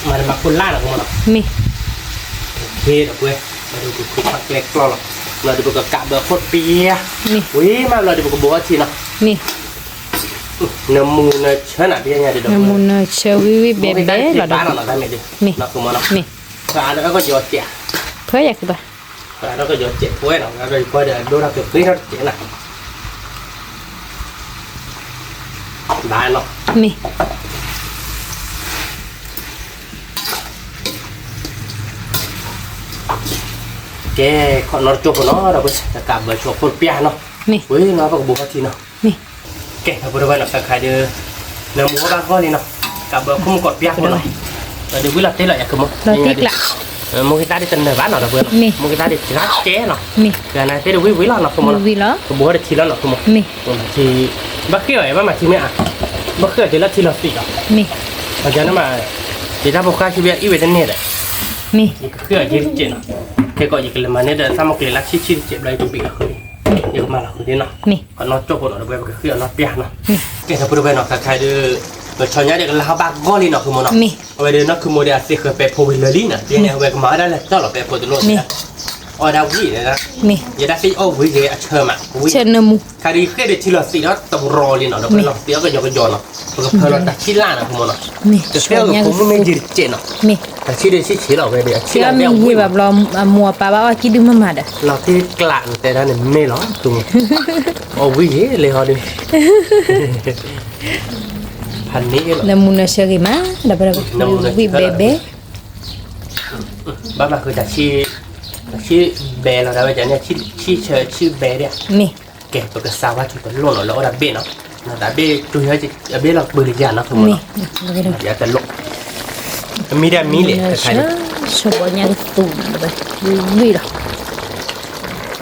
မၤတမၤခိၣ်လၢ်လီၤကမီၤလီၤ, မ့ၢ်, ဒီပုၢ်ဝဲၢ်, ဒီးပကခူၣ်ဖးကျဲကျီလီၤ, ဒီးပကကးဘၢခိၣ်ပျါ, မ့ၢ်, ဝံၤမးလီၤဒီးပကဘိးအီထံလီၤ, မ့ၢ်, နမူနဆၢနၤပျဲညါဒီး, နမူနဆၢဝံၣ်ဝံၣ်ဘဲဘဲလီၤဒီး, မ့ၢ်, မ့ၢ်, ဖဲအံၤကယီၤစဲး, ဖဲယၤကဘၣ် ဖဲအံၤကယီၤစဲးပှဲၤလီၤ, ဒီးယပှဲၤဒီးအဒိၣ်ထီၣ်ကသ့ထီၣ်တစဲးနၤ, ဘၣ်လီၤ, မ့ၢ် ကဲ, ခီၣ်နီတကၠိဖိနီၤ ဒီပုၢ်ဝဲၢ်, ကးဘၢဆိခိၣ်ပျါနီၤ, မ့ၢ်, ဝံၤနီၤ ပကဘိးထီၣ်ထံနီၤ, မ့ၢ်, ကဲ ဒီပုၢ်ဝဲၢ်နီၤ ခဲခါဒီး, နမူဘၣ်ဂီၢ်လံနီၤ, ကးဘၢခိၣ်မုၢ်ကီးပျါဖိနီၤ, ဒီးဒုးဝံၤလီၤတ့ၢ်လီၤယၤကမိၢ်, လီၤတံၢ်ကျး, မိၢ်က့ၤသးဒ်တနၢၤဘၣ်နီၤ ဒီပုၢ်ဝဲၢ်နီၤ, မ့ၢ်, မိၢ်က့ၤသးဒ်တဂၤကဲနီၤ, မ့ၢ်, ကနၤသ့ၣ်ဒုးဝံၤဝံၤလီၤနီၤ ကမိၢ်နီၤ, ဝံၤလီၤ, ကဘိးထီၣ်ထံလီၤနီၤ ကမိၢ်, မ့ၢ်, ဘၣ်ဃ့ၢ်အီၤ ဘၣ်မၤထံမ့ၢ်ဧါ, ဘၣ်ဃ့ၢ်အီၤက့ၤလၢထံလီၤသံးလီၤ, မ့ၢ်, အကန့ၣ်မး, ယတၢ်ဖိဃၢ်ဆံဘ့ၣ်အံၤဝဲတန့ၢ်ဒီး, မ့ၢ်, ယကဃ့ၢ်အီၤက့ၤတစဲးနီၤ, ခဲကီးယကလဲၤမၤန့ၢ်ဒီးသၣ်မုၢ်ကျ့ၤလၢဆံဆံတစဲးဘျီ ယကဘ့ၣ်လီၤဃုာ်, ယကမၤလီၤဃုာ်ဒ်နီၤ, မ့ၢ်, ခီၣ်နီကၠိဖိနီၤ ဒီပုၢ်ဝဲၢ် ပကဃ့ၢ်အီၤနီၢ်ပျၢ်နီၤ, မ့ၢ်, ကဲ ဒီပုၢ်ဝဲၢ်နီၤ ခဲခါဒီး, ပဆီညါဒီးကလါဟီၣ်ဘၣ်ဂီၢ်လံနီၤ ကမိၢ်နီၤ, မ့ၢ်, အဝဲဒီးနီၢ်ခူမိၢ်ဒီး အသ့ဃၢၤပဲာ်ဖိဝံၤလၢာ်လံနီၤ, ဒ်န့ၣ် အဝဲကမၤဝဲဒၣ်လဲၤတီၢ်လီၤပဲာ်ဖိတလိၣ်န့ၣ်, အီၣ်ဝဲဒၣ်ဝံၤန့ၣ်, မ့ၢ်, ယတၢ်သ့ၣ်အီၣ်ဝံၤဂ့ၤအဆၢမး, ဝံၤ, ခါဒီးယဃ့ၢ်ဒီးထံလီၤသံးဒီးတရီလံနီၤ ဒီပုၢ်ဝဲၢ်, လီၤသံးအီၣ်ကညီကညီနီၤ, ပကဖၢလီၤတၢ်ဆံးလၢ်နီၤ ကမိၢ်နီၤ, ကဃ့ၢ်အီၤကဖိမုၢ်မ့ၢ်ယံၤတစဲးနီၤ, မ့ၢ်, တၢ်ဆံးဒီးဆံးဆံးလီၤဝဲဒီး အဆံးလၢ်ဒ်ဝံၤဘၣ်ဘျီ, အမိၢ်အပၢ်ဘၣ်အီၣ်ကံၣ်ဒုမ့ၢ်မၤဒီး, လီၤတံၢ်ကျးနတဲဒၣ်န့ၣ်မ့ၢ်လီၤ, အီၣ်ဝံၤယံၤလံဟီဒီး ဖးန့ၣ်လီၤ, နမူနဆၢဂ့ၤမး, ဒီးပဝံၣ်ဘဲဘဲ, ဘၣ်မၤဃုာ်တၢ်ဆံး, တၢ်ဆံးဘဲလီၤ ဒၣ်ဝဲန့ၣ်, ဆံးဆၢဆံးဘဲဒၣ်, မ့ၢ်, ကဲ ပကစးဝါထံတလိၣ်နီၤ လၢအီၣ်ဒၣ်ဘ့ၣ်နီၤ, တၢ်ဘ့ၣ်တူၢ်ဟဲအဘ့ၣ်လီၤပှ့ၤလၢယၤနီၤ ကမိၢ်နီၤ, ယတလိၣ်, အမံၤဒၣ်မံၤလဲၣ်, ဆိဘီညါကသူၣ်နီၤ ဝံၤလီၤ,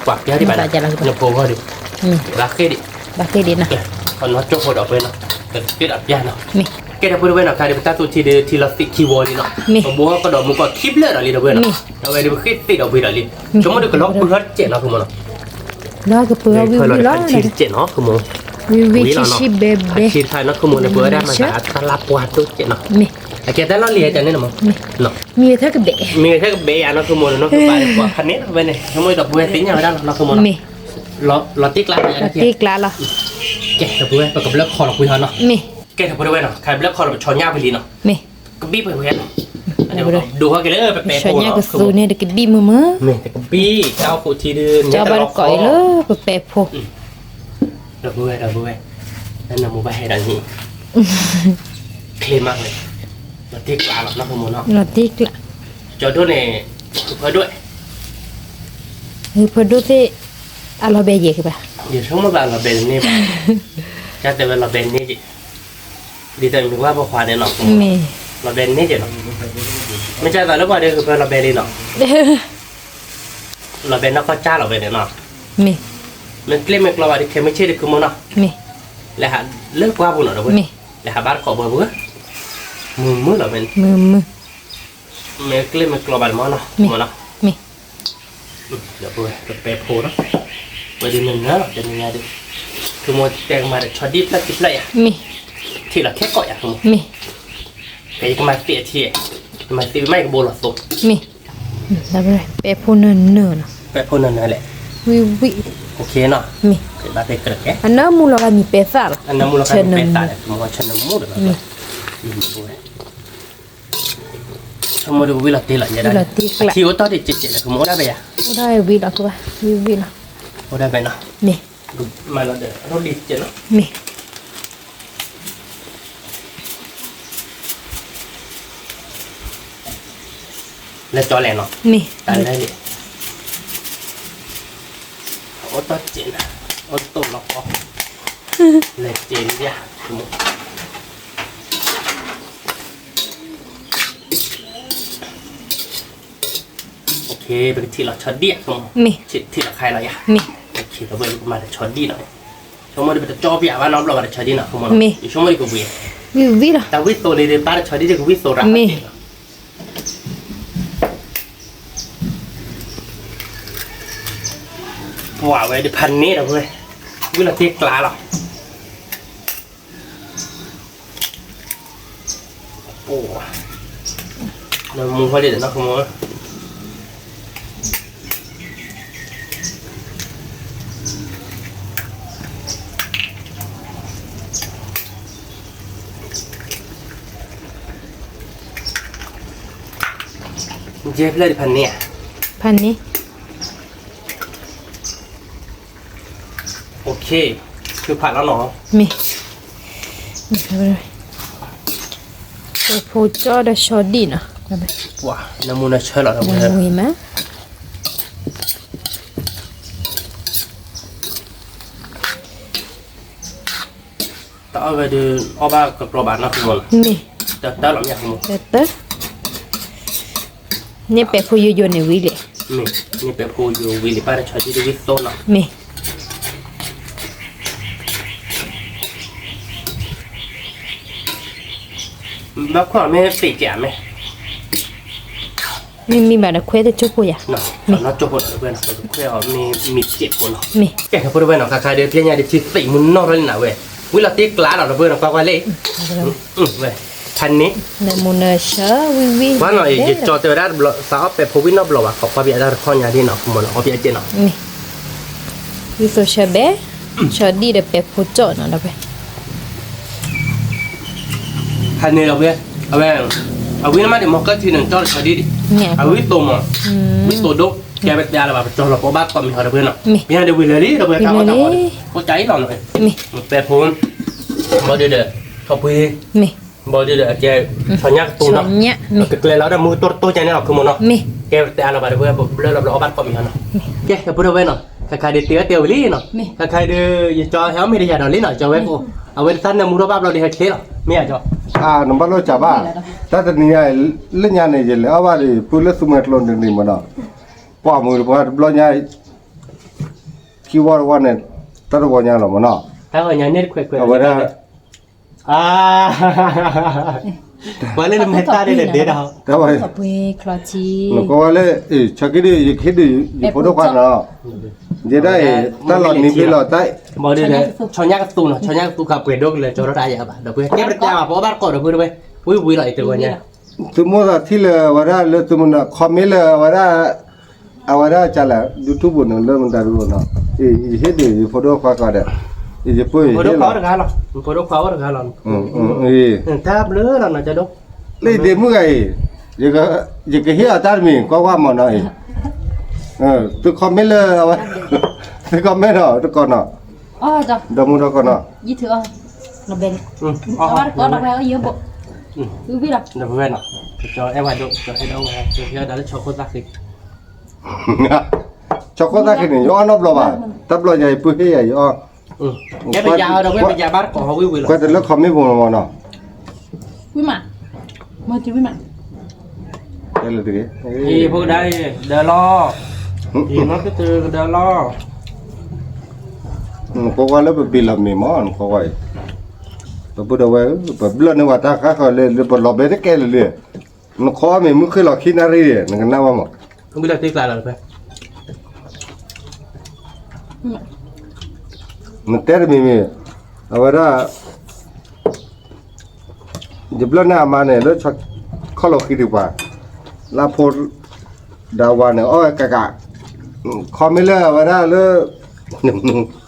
ပှၤပျါဒံးဘၣ်နီၤ, နဖိဂီၢ်ဒံး, ဘၣ်ဃ့ၢ်ဒံး, ဘၣ်ဃ့ၢ်ဒံးနီၤ, ခီၣ်နီကၠိဖိဒီးပဝဲနီၤ, ကဃ့ၢ်ဒီးပျၢ်နီၤ, မ့ၢ်, ကဲ ဒီပုၢ်ဝဲၢ်နီၤ ခါဒီးပတၢ်သူၣ်ထံဒီးထံလီၤသံးခံဝီလံနီၤ, ပဘိဟီၣ်ကဒီးမူကီၢ်ခံဖျၢၣ်ဒီးလံ ဒီပုၢ်ဝဲၢ်နီၤ, အဝဲဒီးပဃ့ၢ်သံးဒီးဝံၤဒီးလံ, ဆိကမိၣ်ဒီးကလီၤပှ့ၤဟီၣ်တစဲးနီၤ ကမိၢ်နီၤ, လီၤကပှ့ၤဟီၣ်ဝံၤဝံၤလီၤ, ဆံးတစဲးနီၤ ကမိၢ်, ဝံၤဝံၤဆံးဆံးဘဲဘဲ, ဆံးတစဲးနီၤ ကမိၢ်န့ၣ် ပဝဲဒၣ်မၤသးအတၢ်လၢပှၤဒိၣ်တစဲးနီၤ, မ့ၢ်, အကဲတၢ်လီၢ်လံၤအကန့ၣ်နီၤ, မ့ၢ်, မ့ၢ်ဝဲထဲကဘဲး, မ့ၢ်ဝဲထဲကဘဲးယၤနီၤ ကမိၢ်နီၤ နီၢ်ကပၤဒီးပှၤဖးန့ၣ်လီၤဝဲန့ၣ် ဆိကမိၣ်ဒီးပဝဲသ့ၣ်ညါဝဲဒၣ်လီၤ နီၤကမိၢ်နီၤ, မ့ၢ်, လီၤတံၢ်ကျး, လီၤတံၢ်ကျးလီၤ, ကဲ ဒီပုၢ်ဝဲၢ် ပကဘျၢခီၣ်လီၤပှ့ၤဟီနီၤ, မ့ၢ်, ကဲ ဒီပုၢ်ဝဲၢ်နီၤ ခါဘျၢခီၣ်လီၤပဆီညါပလံနီၤ, မ့ၢ်, ကဘံၣ်ပှဲၤပှဲၤနီၤ, ဒိးဟီၣ်က့ၤလၢပပဲာ်ဖိနီၤ, ပဆီညါကသူန့ၣ် တကဘံၣ်မုာ်မုာ်, မ့ၢ် တကဘံၣ် တၢ်အိၣ်ခိးထံဒီး ကၠီဘၣ်တကိးအံၤလၢပပဲာ်ဖိ ဒီပုၢ်ဝဲၢ် ဒီပုၢ်ဝဲၢ်, တၢ်နၢမူဘၣ်ဟဲဒီးန့ၣ်, ချ့မးဝဲ, လီၤတံၢ်ကျးလီၤ နီၢ်ကမိၢ်နီၤ, လီၤတံၢ်ကျး, ကၠီဒိၣ်န့ၣ်, ဖၢဒိၣ်, ဖၢဒိၣ်သ့ၣ်, အလီၤဘဲယဲၢ်ကဘၣ်, ယဆိကမိၣ်ဘၣ်လီၤဘဲန့ၣ်ဘၣ်, ကၢ်တဲဝဲလီၤဘဲန့ၣ်က့ၤ, ဒ်သိးမ့ၢ်ဝဲပှၤခွါန့ၣ်နီၤ, မ့ၢ်, လီၤဘဲန့ၣ်က့ၤနီၤ, မ့ၢ်ကၢ်သးလၢပှၤဒီးကဖၢလီၤဘဲလံနီၤ လီၤဘဲနီၢ်ကီၢ်ကၢ်လီၤဝဲန့ၣ်နီၤ, မ့ၢ်, မ့ၢ်ကျ့မ့ၢ်ကျီဘၣ်ဒီး ခဲမုၢ်ဆ့ၣ်ဒီးကမိၢ်နီၤ, မ့ၢ်, လဲၤဟးလၢကွၢ်ပူၤနီၤ ဒီပုၢ်ဝဲၢ်, မ့ၢ်, ဟးဘါတကိးဘၣ်ပှၤ, မုာ်မုာ်လီၤမ့ၢ်န့ၣ်, မုာ်မုာ်, မ့ၢ်ကျဲမ့ၢ်ကျီဘၣ်တမီၢ်နီၤ, မ့ၢ်နီၤ, မ့ၢ်, ဒီးပဝဲပပဲဖိနီၤ, ဝဲဒုးနၢၤနၢၤလီၤ တနံၤညါဒုး, ဆိကမိၣ်တဲကမၤဒီးဆီဒံၣ်ဖျၢၣ်ခံဖျၢၣ်ယၤ, မ့ၢ်, ထံၣ်လီၤခဲကိးယၤဆိကမိၣ်, မ့ၢ်, ဖဲယကမၤသ့အထံၣ်, ကမၤသ့ဝံၤမးယကဘိလီၤသိး, မ့ၢ်, ပဲဖိနၢၤနၢၤနီၤ, ပဲဖိနၢၤနၢၤလဲၣ်, ဝံၣ်ဝံၣ်, အိၣ်ခ့နီၤ, မ့ၢ်, ဘၣ်သ့ၣ်ကြၢးကဲ, အနၢမူလီၤဂၤမံၤပဲသၣ်လီၤ, အနၢမူလီၤဂၤမံၤပဲသၣ်လဲၣ်, ဆိကမိၣ်ဆၢနၢမူဒီး, မ့ၢ် ဆိကမိၣ်ဒုးကဝံၣ်လီၤတ့ၢ်လီၤ, ဝံၣ်လီၤတ့ၢ်ကျါ, အထံၣ်အိၣ်တီၢ်ဒံးကဲးကဲးလၢဆိကမိၣ်အိၣ်ဒၣ်ဖဲယၤ, အိၣ်ဒၣ်ဝံၣ်လီၤကဘၣ်, ဝံၣ်ဝံၣ်လီၤ, အိၣ်ဒၣ်ဖဲနီၤ, မ့ၢ်, မၤလီၤဒီး ရိဒံးကဲးနီၤ, မ့ၢ်, လဲၤကၠီလဲၣ်နီၤ, မ့ၢ်, တၢ်လဲၣ်န့ၣ်, အိၣ်တီၢ်ကဲးနၤ, အိၣ်တိၢ်လီၤကီ, လဲၤကဲးလံယၤ, ပကထံၣ်လီၤဆီဒံၣ်, မ့ၢ်, ထံၣ်လီၤခါလီၤယၤ, မ့ၢ်, ဒီပုၢ်ဝဲၢ်ကမၤဒီးဆီဒံၣ်နီၤ, ဆိကမိၣ်ဒုးပတကၠီပယၤဘၣ်နီတဘျီဘၣ်ဒီးဆီဒံၣ်နီၤ, မ့ၢ်, ဆိကမိၣ်ဒုးကဝံၤ, ဝံၣ်ဝံၣ်လီၤ, တၢ်ဝံၣ်သိးန့ၣ်ဒုး ပၢ်ဒီးဆီဒံၣ်ဒုးကဝံၣ်သိးရၤ, မ့ၢ် ပှၤဝဲဒုးဖးန့ၣ်ဒီပုၢ်ဝဲၢ်, ဝံၣ်လီၤတ့ၢ်ကျါလီၤ, အိၣ်, နမူဖီလံဒီးနီၤ, ယဲဖျၢၣ်ဒုးဖးန့ၣ်ဧါ, ဖးန့ၣ်, အိၣ်ခ့, သုဖးလီၤနီၤ, မ့ၢ်, ပဲဖိကၠီဒီးဆီဒံၣ်နီၤ, ပှၤ, နမူနဆၢလီၤ, ဝံၤမး တၢ်အီၣ်ဝဲဒုး အီၣ်ဘၣ်ကပြီဘၣ်နီၤ, မ့ၢ်, တၢ်တၢ်လီၤမ့ၢ်, တၢ်တၢ်, န့ၣ်ပဲာ်ဖိယိယိန့ၣ်ဝံၤလံ, မ့ၢ်, န့ၣ်ပဲာ်ဖိယိဝံၤလံ ပၢ်ဒီးဆီဒံၣ်ဒုးဝံၣ်သိးနီၤ, မ့ၢ်, ဘၣ်ခွဲးအီၤမ့ၢ်သ့ၣ်ကဲးမ့ၢ် မ့မ့ၢ်ဘၣ်ဒီးခွဲးတကၠိၢ်ဖိယၤ, မ့ၢ်ခွဲးအီၤမ့ၢ်မ့ၢ်စဲးဖိနီၤ, မ့ၢ်, ကဲ ဒီပုၢ်ဝဲၢ်နီၤ ခါခါဒီး ဖဲညါဒုးထံသ့ၣ်မူနီၢ်ထီၣ်လံနၤဝဲ, ဝံၣ်လီၤတ့ၢ်ကျါလီၤ ဒီပုၢ်ဝဲၢ်နီၤ ကွၢ်ကွၢ်လံ, ဖဲန့ၣ်, နမူနဆၢဝံၣ်ဝံၣ်, ဘၣ်နီၤ ယကၠီတဲဝဲဒၣ်တဘျီ သးအီၣ်ပဲာ်ဖိဝံၣ်နီတဘျီဘၣ် ခီကွၢ်ပယီၤတၢ်တခီညါဒ်နီၤ မ့ၢ်နီၤ အီၣ်ပယီၤကဲနီၤ, မ့ၢ်, ဝံၣ်သိးဆၢဘဲ, ဆီဒံၣ်ဒီးပဲာ်ဖိကၠီနီၤ ဒီပုၢ်ဝဲၢ် ဖဲန့ၣ်ဒီးဝဲ, အဝဲ, အဝံၣ်န့ၣ်မးဒံး မီၤကၢၢ်ထံန့ၣ် ကၠီလီၤဆီဒံၣ်ဒံး, အဝံၣ်သိးမး, ဝံၣ်သိးဒိၣ်, ကဲပတဲလၢၤဘၣ် ပကၠီလီၤပအီၣ်ဘၣ်ကိးမံၤဟီဒီပုၢ်ဝဲၢ်နီၤ, မ့ၢ်ဟဲဒုးဝံၤလၢာ်လံ ဒီပုၢ်ဝဲၢ် တၢ်အီၣ်တၢ်အီ, အိၣ်ကၢ်အံၤလီၤနီၤ, ပဲာ်ဖိ, ဘီဒုးဒီး, ထီၣ်ပှ့ၤ, ဘီဒုးဒီး အကဲ, ဆီညၣ်ကသူနီၤ, ကကျဲလီၤဒီးမူတီတီကန့ၣ်လီၤ ခိၣ်မူနီၤ, ကဲပတဲလၢၤဘၣ်ဒီပုၢ်ဝဲၢ် ပဘျၢလီၤဘျီအီၣ်ဘၣ်ကိးမံၤဟီနီၤ, ကဲ ဒီပုၢ်ဝဲၢ်နီၤ ခါခါဒုးတဲဝဲတဲဝံၤလံနီၤ, ခါခါဒုး ယကၠီဟဲအီၣ်မ့ၤဒီးယၤဒီးလံနီၤ ကၠီဝဲကိး, အဝဲတသးနၢမူထီၣ်ဘၣ်ဘျီဒုးဟဲချ့လီၤ မ့ၢ်ဧါကၠီ, နဘၣ်လိၣ်စးဘၣ်, တၢ်တနံၤညါ, လၢညါန့ၣ် ယလဲၤအီၣ်ဘၣ်ဒီး ပုၢ်လၢသူမှဲကျိန့ၣ်မ့ၢ်နီၤ, ပှၤမုၢ်တပှၤတဘျီညါ, ခံဝီတဝီန့ၣ်, တၢ်တဝီညါလီၤမ့ၢ်နီၤ, အဝဲဒၣ် ပှၤလၢနမဲာ်တၢ်ဒ်လဲၣ်ဒဲးဒီး, နကွၢ်ဝဲလၢ, ဆီက့ဒုး ယကဟ့ၣ်ဒုး ယဖိဒိၣ်ခွါနီၤ, ယဲဒၣ်အံၤ တၢ်လီၤနံၤဖဲလီၤတၢ်, ဘီဒုးဒီး, ဆီညၣ်ကသူနီၤ ဆီညၣ်ကသူခါပှဲၤဒိၣ်ကလၢာ်ကၠီထီၣ်တၢ်ယၤဘၣ် ဒီပုၢ်ဝဲၢ် ကဲပတဲအါဘၣ် ပအီၣ်ဘၣ်ကိးဒီပုၢ်ဝဲၢ်, ဝံၤဝံၤလီၤအံၤတဝီညါ သုမိၢ်သးထံၣ်လၢအဝဲဒၣ်လၢသုမနုၤ comment လၢအဝဲဒၣ်, အဝဲဒၣ်ကလဲၣ် YouTube န့ၣ် လၢမတၤဒုးနီၤ, ယဟ့ၣ်ဒုး ယဖိဒိၣ်ခွါဃီဒီး, ယဖိဒိၣ်ခွါအိၣ်တဂၤလီၤ, ဖိဒိၣ်ခွါအိၣ်တဂၤလီၤ, တၢ်ဘျုးလီၤနီၤ ကၠီဒိၣ်, လၢဒ့မုၣ်ဂၤအံၤ, ယကဟ့ၣ်အီၤတၢ်တမံၤ ကွၢ်ကွၢ်မ့ၢ်နီၤအံၤ, သု comment လၢအဝဲ, သု comment ဒီးတကိးနီၤ, ဒီမုၢ်ဒီကိးနီၤ ဒီပုၢ်ဝဲၢ်နီၤ, ကၠီအဲၣ်ဝဲဒိၣ် ကၠီဟ့ၣ်ဒီးဝဲ ကၠီဟ့ၣ်ဒီးလၢဆီခိၣ်သၣ်ဃံ, ဆီခိၣ်သၣ်ဃံန့ၣ် ယအီၣ်နီတဘျီဘၣ်, တဘျီညါအံၤ ပုၢ်ဟ့ၣ်ယၤယအီၣ်, ကဲပယၤဒီးဝဲပယၤဘၣ်တကိးဟီဝံၤဝံၤလီၤ, ကွၢ်တလၢ comment ပူၤမ့ၢ်နီၤ, ဝံၤမး, မ့ၢ်တဝံၤမး ဖိကဒါအံၤ ဒၢလီၤ, အံၤနီၢ်ကတၢၢ်ကဒၢလီၤ, နကွၢ်ကွၢ်လၢပဘ့ၣ်လီၤမ့ၢ်မး နကွၢ်ကွၢ်အံၤ, ပပုၢ်ဒီးဝဲၢ်ဧၢ, ပဘျၢၣ်န့ၢ်ပှၤတၢ်ဃၣ်ဃၢၤလၢ လၢပလီၤဘဲတကဲလၢၤလံ, နခီမ့ၢ်မုၢ်ဃ့ၢ်လီၤခံနၣ်ရံၣ်, နကနၣ်ဘၣ်မး, နတဲတမံၤမံၤ, အဝဲဒၣ် ယဘျၢၣ်န့ၢ်အမါန့ၣ် လၢခီၣ်လီၤဃံတကပၤ, လၢဖိ ဒၣ်ဝါန့ၣ် အီၣ်ဝဲကးကး, ခီမ့ၢ်လၢအဝဲဒၣ်လၢ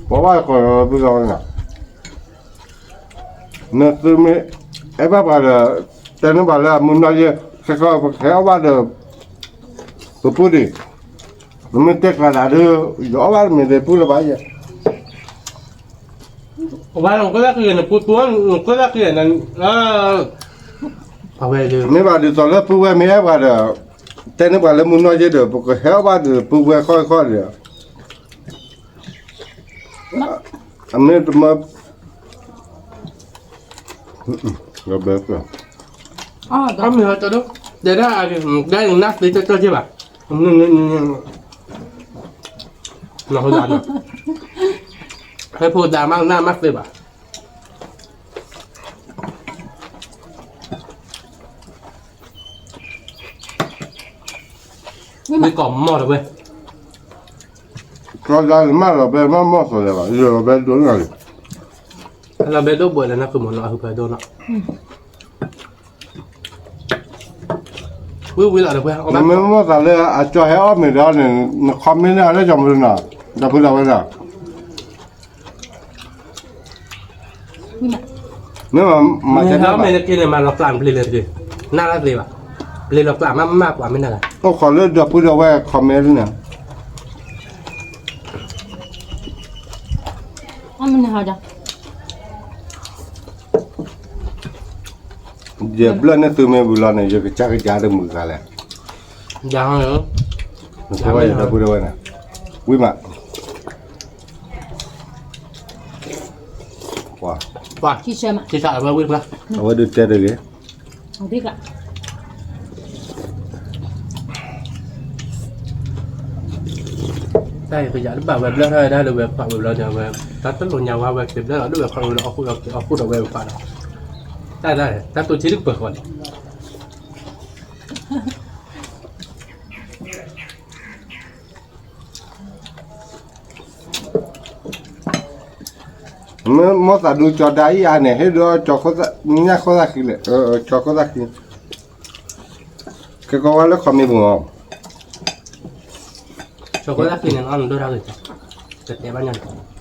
ပှၤဘၣ်ကီးလီၤပသီန့ၣ်, နသုမ့ၢ်အဲၣ်ဘၣ်ပှၤဒီး တဲန့ၢ်ပှၤလၢအမုၢ်နီၢ်ယဲၢ် ခဲကီၢ်ပကဟဲအီၣ်ဘၣ်ဒီး ပပုၢ်ဒံး, နမ့ၢ်တဲကျါဒၣ်ဒီး ယအီၣ်ဘၣ်တမ့ၢ်သ့ပုၢ်လၢၤဘၣ်ယဲၢ် နကွၢ်လၢက့ၤန့ၣ် ပူပူနကွၢ်လၢက့ၤန့ၣ်, မ့ၢ်ဘၣ်ဒ်သိးလၢပုၢ်ဝဲၢ်မ့ၢ်အဲၣ်ပှၤဒီး တဲန့ၢ်ပှၤလၢမုၢ်နီၢ်ယဲၢ်ဒီး ပကဟဲအီၣ်ဘၣ်ဒီးပုၢ်ဝဲၢ်ခီၣ်ခီၣ်ဒီး အမ့ၢ်တမၢ မ့ၢ်ဟဲ တဲဒၣ် နၢ်သ့ကၠီကၠီက့ဘၣ်, နဖိဒါမးနၢ်မးသ့ဘၣ်, မ့ၢ်ကီးမီၢ်တဝဲ, ကီးဒါန့ၣ်မးလီၤဘဲမးမီၢ်စီၤလဲၣ်ဘၣ်, ယလီၤဘဲဒိၣ်န့ၣ်လီၤ, လီၤဘဲဒိၣ်ဘှဲးလၢနသုးမီၤနီၤ အဟုဖၢဒိၣ်နီၤ ဝံၤဝံၤလီၤတပှဲၤ, မ့ၢ်မိၣ်သးလၢအကၠီဟဲအီၣ်မ့ၤဒီးန့ၣ် န comment န့ၢ်အီၤလၢကၠီမုၢ်နီၤ, ဒီပုၢ်ဒီဝဲၢ်နီၤ, မ့ၢ်မၤ မ့ၢ်ဟဲအီၣ်မ့ၤတက့ၢ်န့ၣ် မၤလီၤကျးပျ့ၤလၢတက့ၢ်, နၢ်ရၣ်သ့ဘၣ်, ပျ့ၤလီၤကျးမးမးပှၤမ့ၢ်နၢ်ဂၤ, အိၣ်ခိးလၢဒီပုၢ်ဒီဝဲၢ် comment န့ၣ် ယဘျၢၣ်န့ၢ်သုမ့ၢ်ဝံၤလီၤန့ၣ် ယကစၢ်ကစၢ်တမုာ်သးလဲၣ်, ဒီပုၢ်ဒီဝဲၢ်န့ၣ်, ဝံၤမး, အဝဲဒုးတဲတဂ့ၤ တၢ်အံၤပယၤတဘၣ်ဝဲဘျၢထီၣ်ဝဲဒၣ်လၢဝဲခွးဝဲဘျီဒီးဝဲ, တၢ်တလိာ်ညါဝဲဝဲက့ၤဘျၢထီၣ်ဒၣ်ဝဲခွးဝဲလၢအီၣ်ဃူဒီးဝဲပာ်ဒီး, တၢ်တၢ်တၢ်တိၢ်ထံတကပၢၤဃီန့ၣ်, မ့ၢ်မိၣ်သးဒူကၠီဒါအံၤအါန့ၣ် ဟ့ၣ်ဒုးကၠီညၣ်ခိၣ်သၣ်ခံလဲၣ်, ကၠီခိၣ်သၣ်ခံ, ကဲကီဝဲလၢ comment ပူၤမး, ကၠီခိၣ်သၣ်ခံန့ၣ် အီၣ်နဒိၣ်တၢ်ဂ့ၤ, တတဲဘၣ်ညါန့ၣ်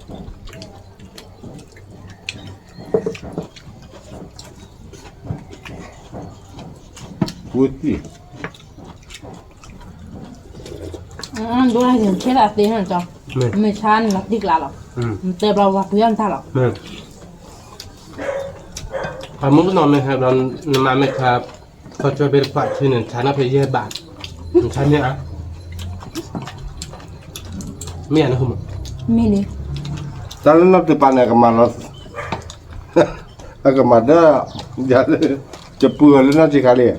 ဝံၤသံ ဒိၣ်ဟဲက့ၤဆဲးသးသ့န့ၣ်ကၠီ, မ့ၢ်ဆါန့ၣ်လီၤတံၢ်ကျါလီၤ, တဲဘျီဝၤပှ့ၤအီၣ်နတၢ်လီၤ, အမုၢ်ကနီၤမ့ၢ်ဟဲဘျီ နမၤမ့ၢ်ခါ ခီဆၢဖဲတခွးဆံန့ၣ် ဆါနီၣ်ဖဲယဲၢ်ဘး, နဆါမ့ၢ်ဧါ, မ့ၢ်ဧါနဃုမး, မ့ၢ်န့ၣ်, တၢ်လၢနီၢ်တပၤန့ၣ် အကမၤလီၤ, အကမၤဒၣ်, ယၤလၢ, ယပှ့ၤအီၤလၢနီၢ်ဆံးခါလံ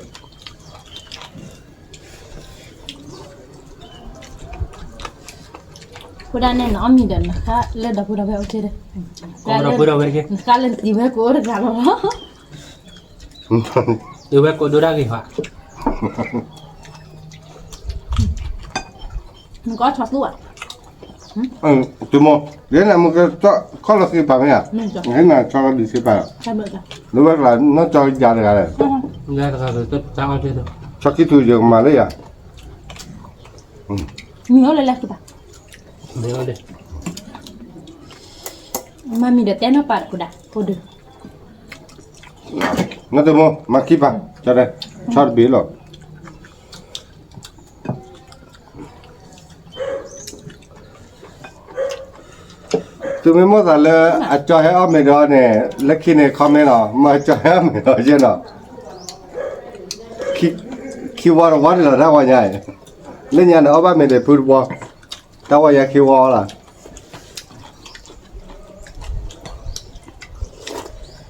ဖိဒၣ်န့ၣ် နအီၣ်မ့ၤဒီး နဃၣ်လၢဒီပုၢ်ဒီဝဲၢ်အိၣ်က့ၤဒီး, နဃၣ်လၢနတံၤဝဲၢ်ကိးအိၣ်တဂၤလီၤ, တံၤဝဲၢ်ကိးဒိၣ်ဒၣ်ဂ့ၤဟီ, နကအီၣ်ဆီသူၣ်ဧါ, တမ့ၢ်, ယဲနၤမ့ၢ်ကခီၣ်လီၤဃံပာ်မ့ၢ်ဧါ, ယဲနၤဆီလီၤဒုးဃံပာ်, လၢဝဲကျါ နီၢ်ကၠီယၤတဂၤလဲၣ်, ဆီခံထူယကမၤလၢယၤ မ့ၢ်အိၣ်လၢလဲၤဃံပာ်, မၤမံၤဒီးတဲနီၢ်ပာ်တခိၣ်ဒၣ် ဖိဒုး, နတမ့ၢ် မၤခံပာ်, ဆီတဘ့ၣ်လီၤ. သုမ့ၢ်မိၣ်သးလၢ အကၠီဟဲအီၣ်မ့ၤဒီးန့ၣ် လၢခံန့ၣ် comment နီၤ, မ့ၢ်အကၠီဟဲအီၣ်မ့ၤဒီးယဲနီၤ, ခံဝီတဝီန့ၣ်လီၤ တၢ်ဝီညါအံၤ, လၢညါန့ၣ် အီၣ်ဘၣ်မ့ၤဒီးဖုတဝီ, တၢ်ဝီညါခံဝီလီၤ.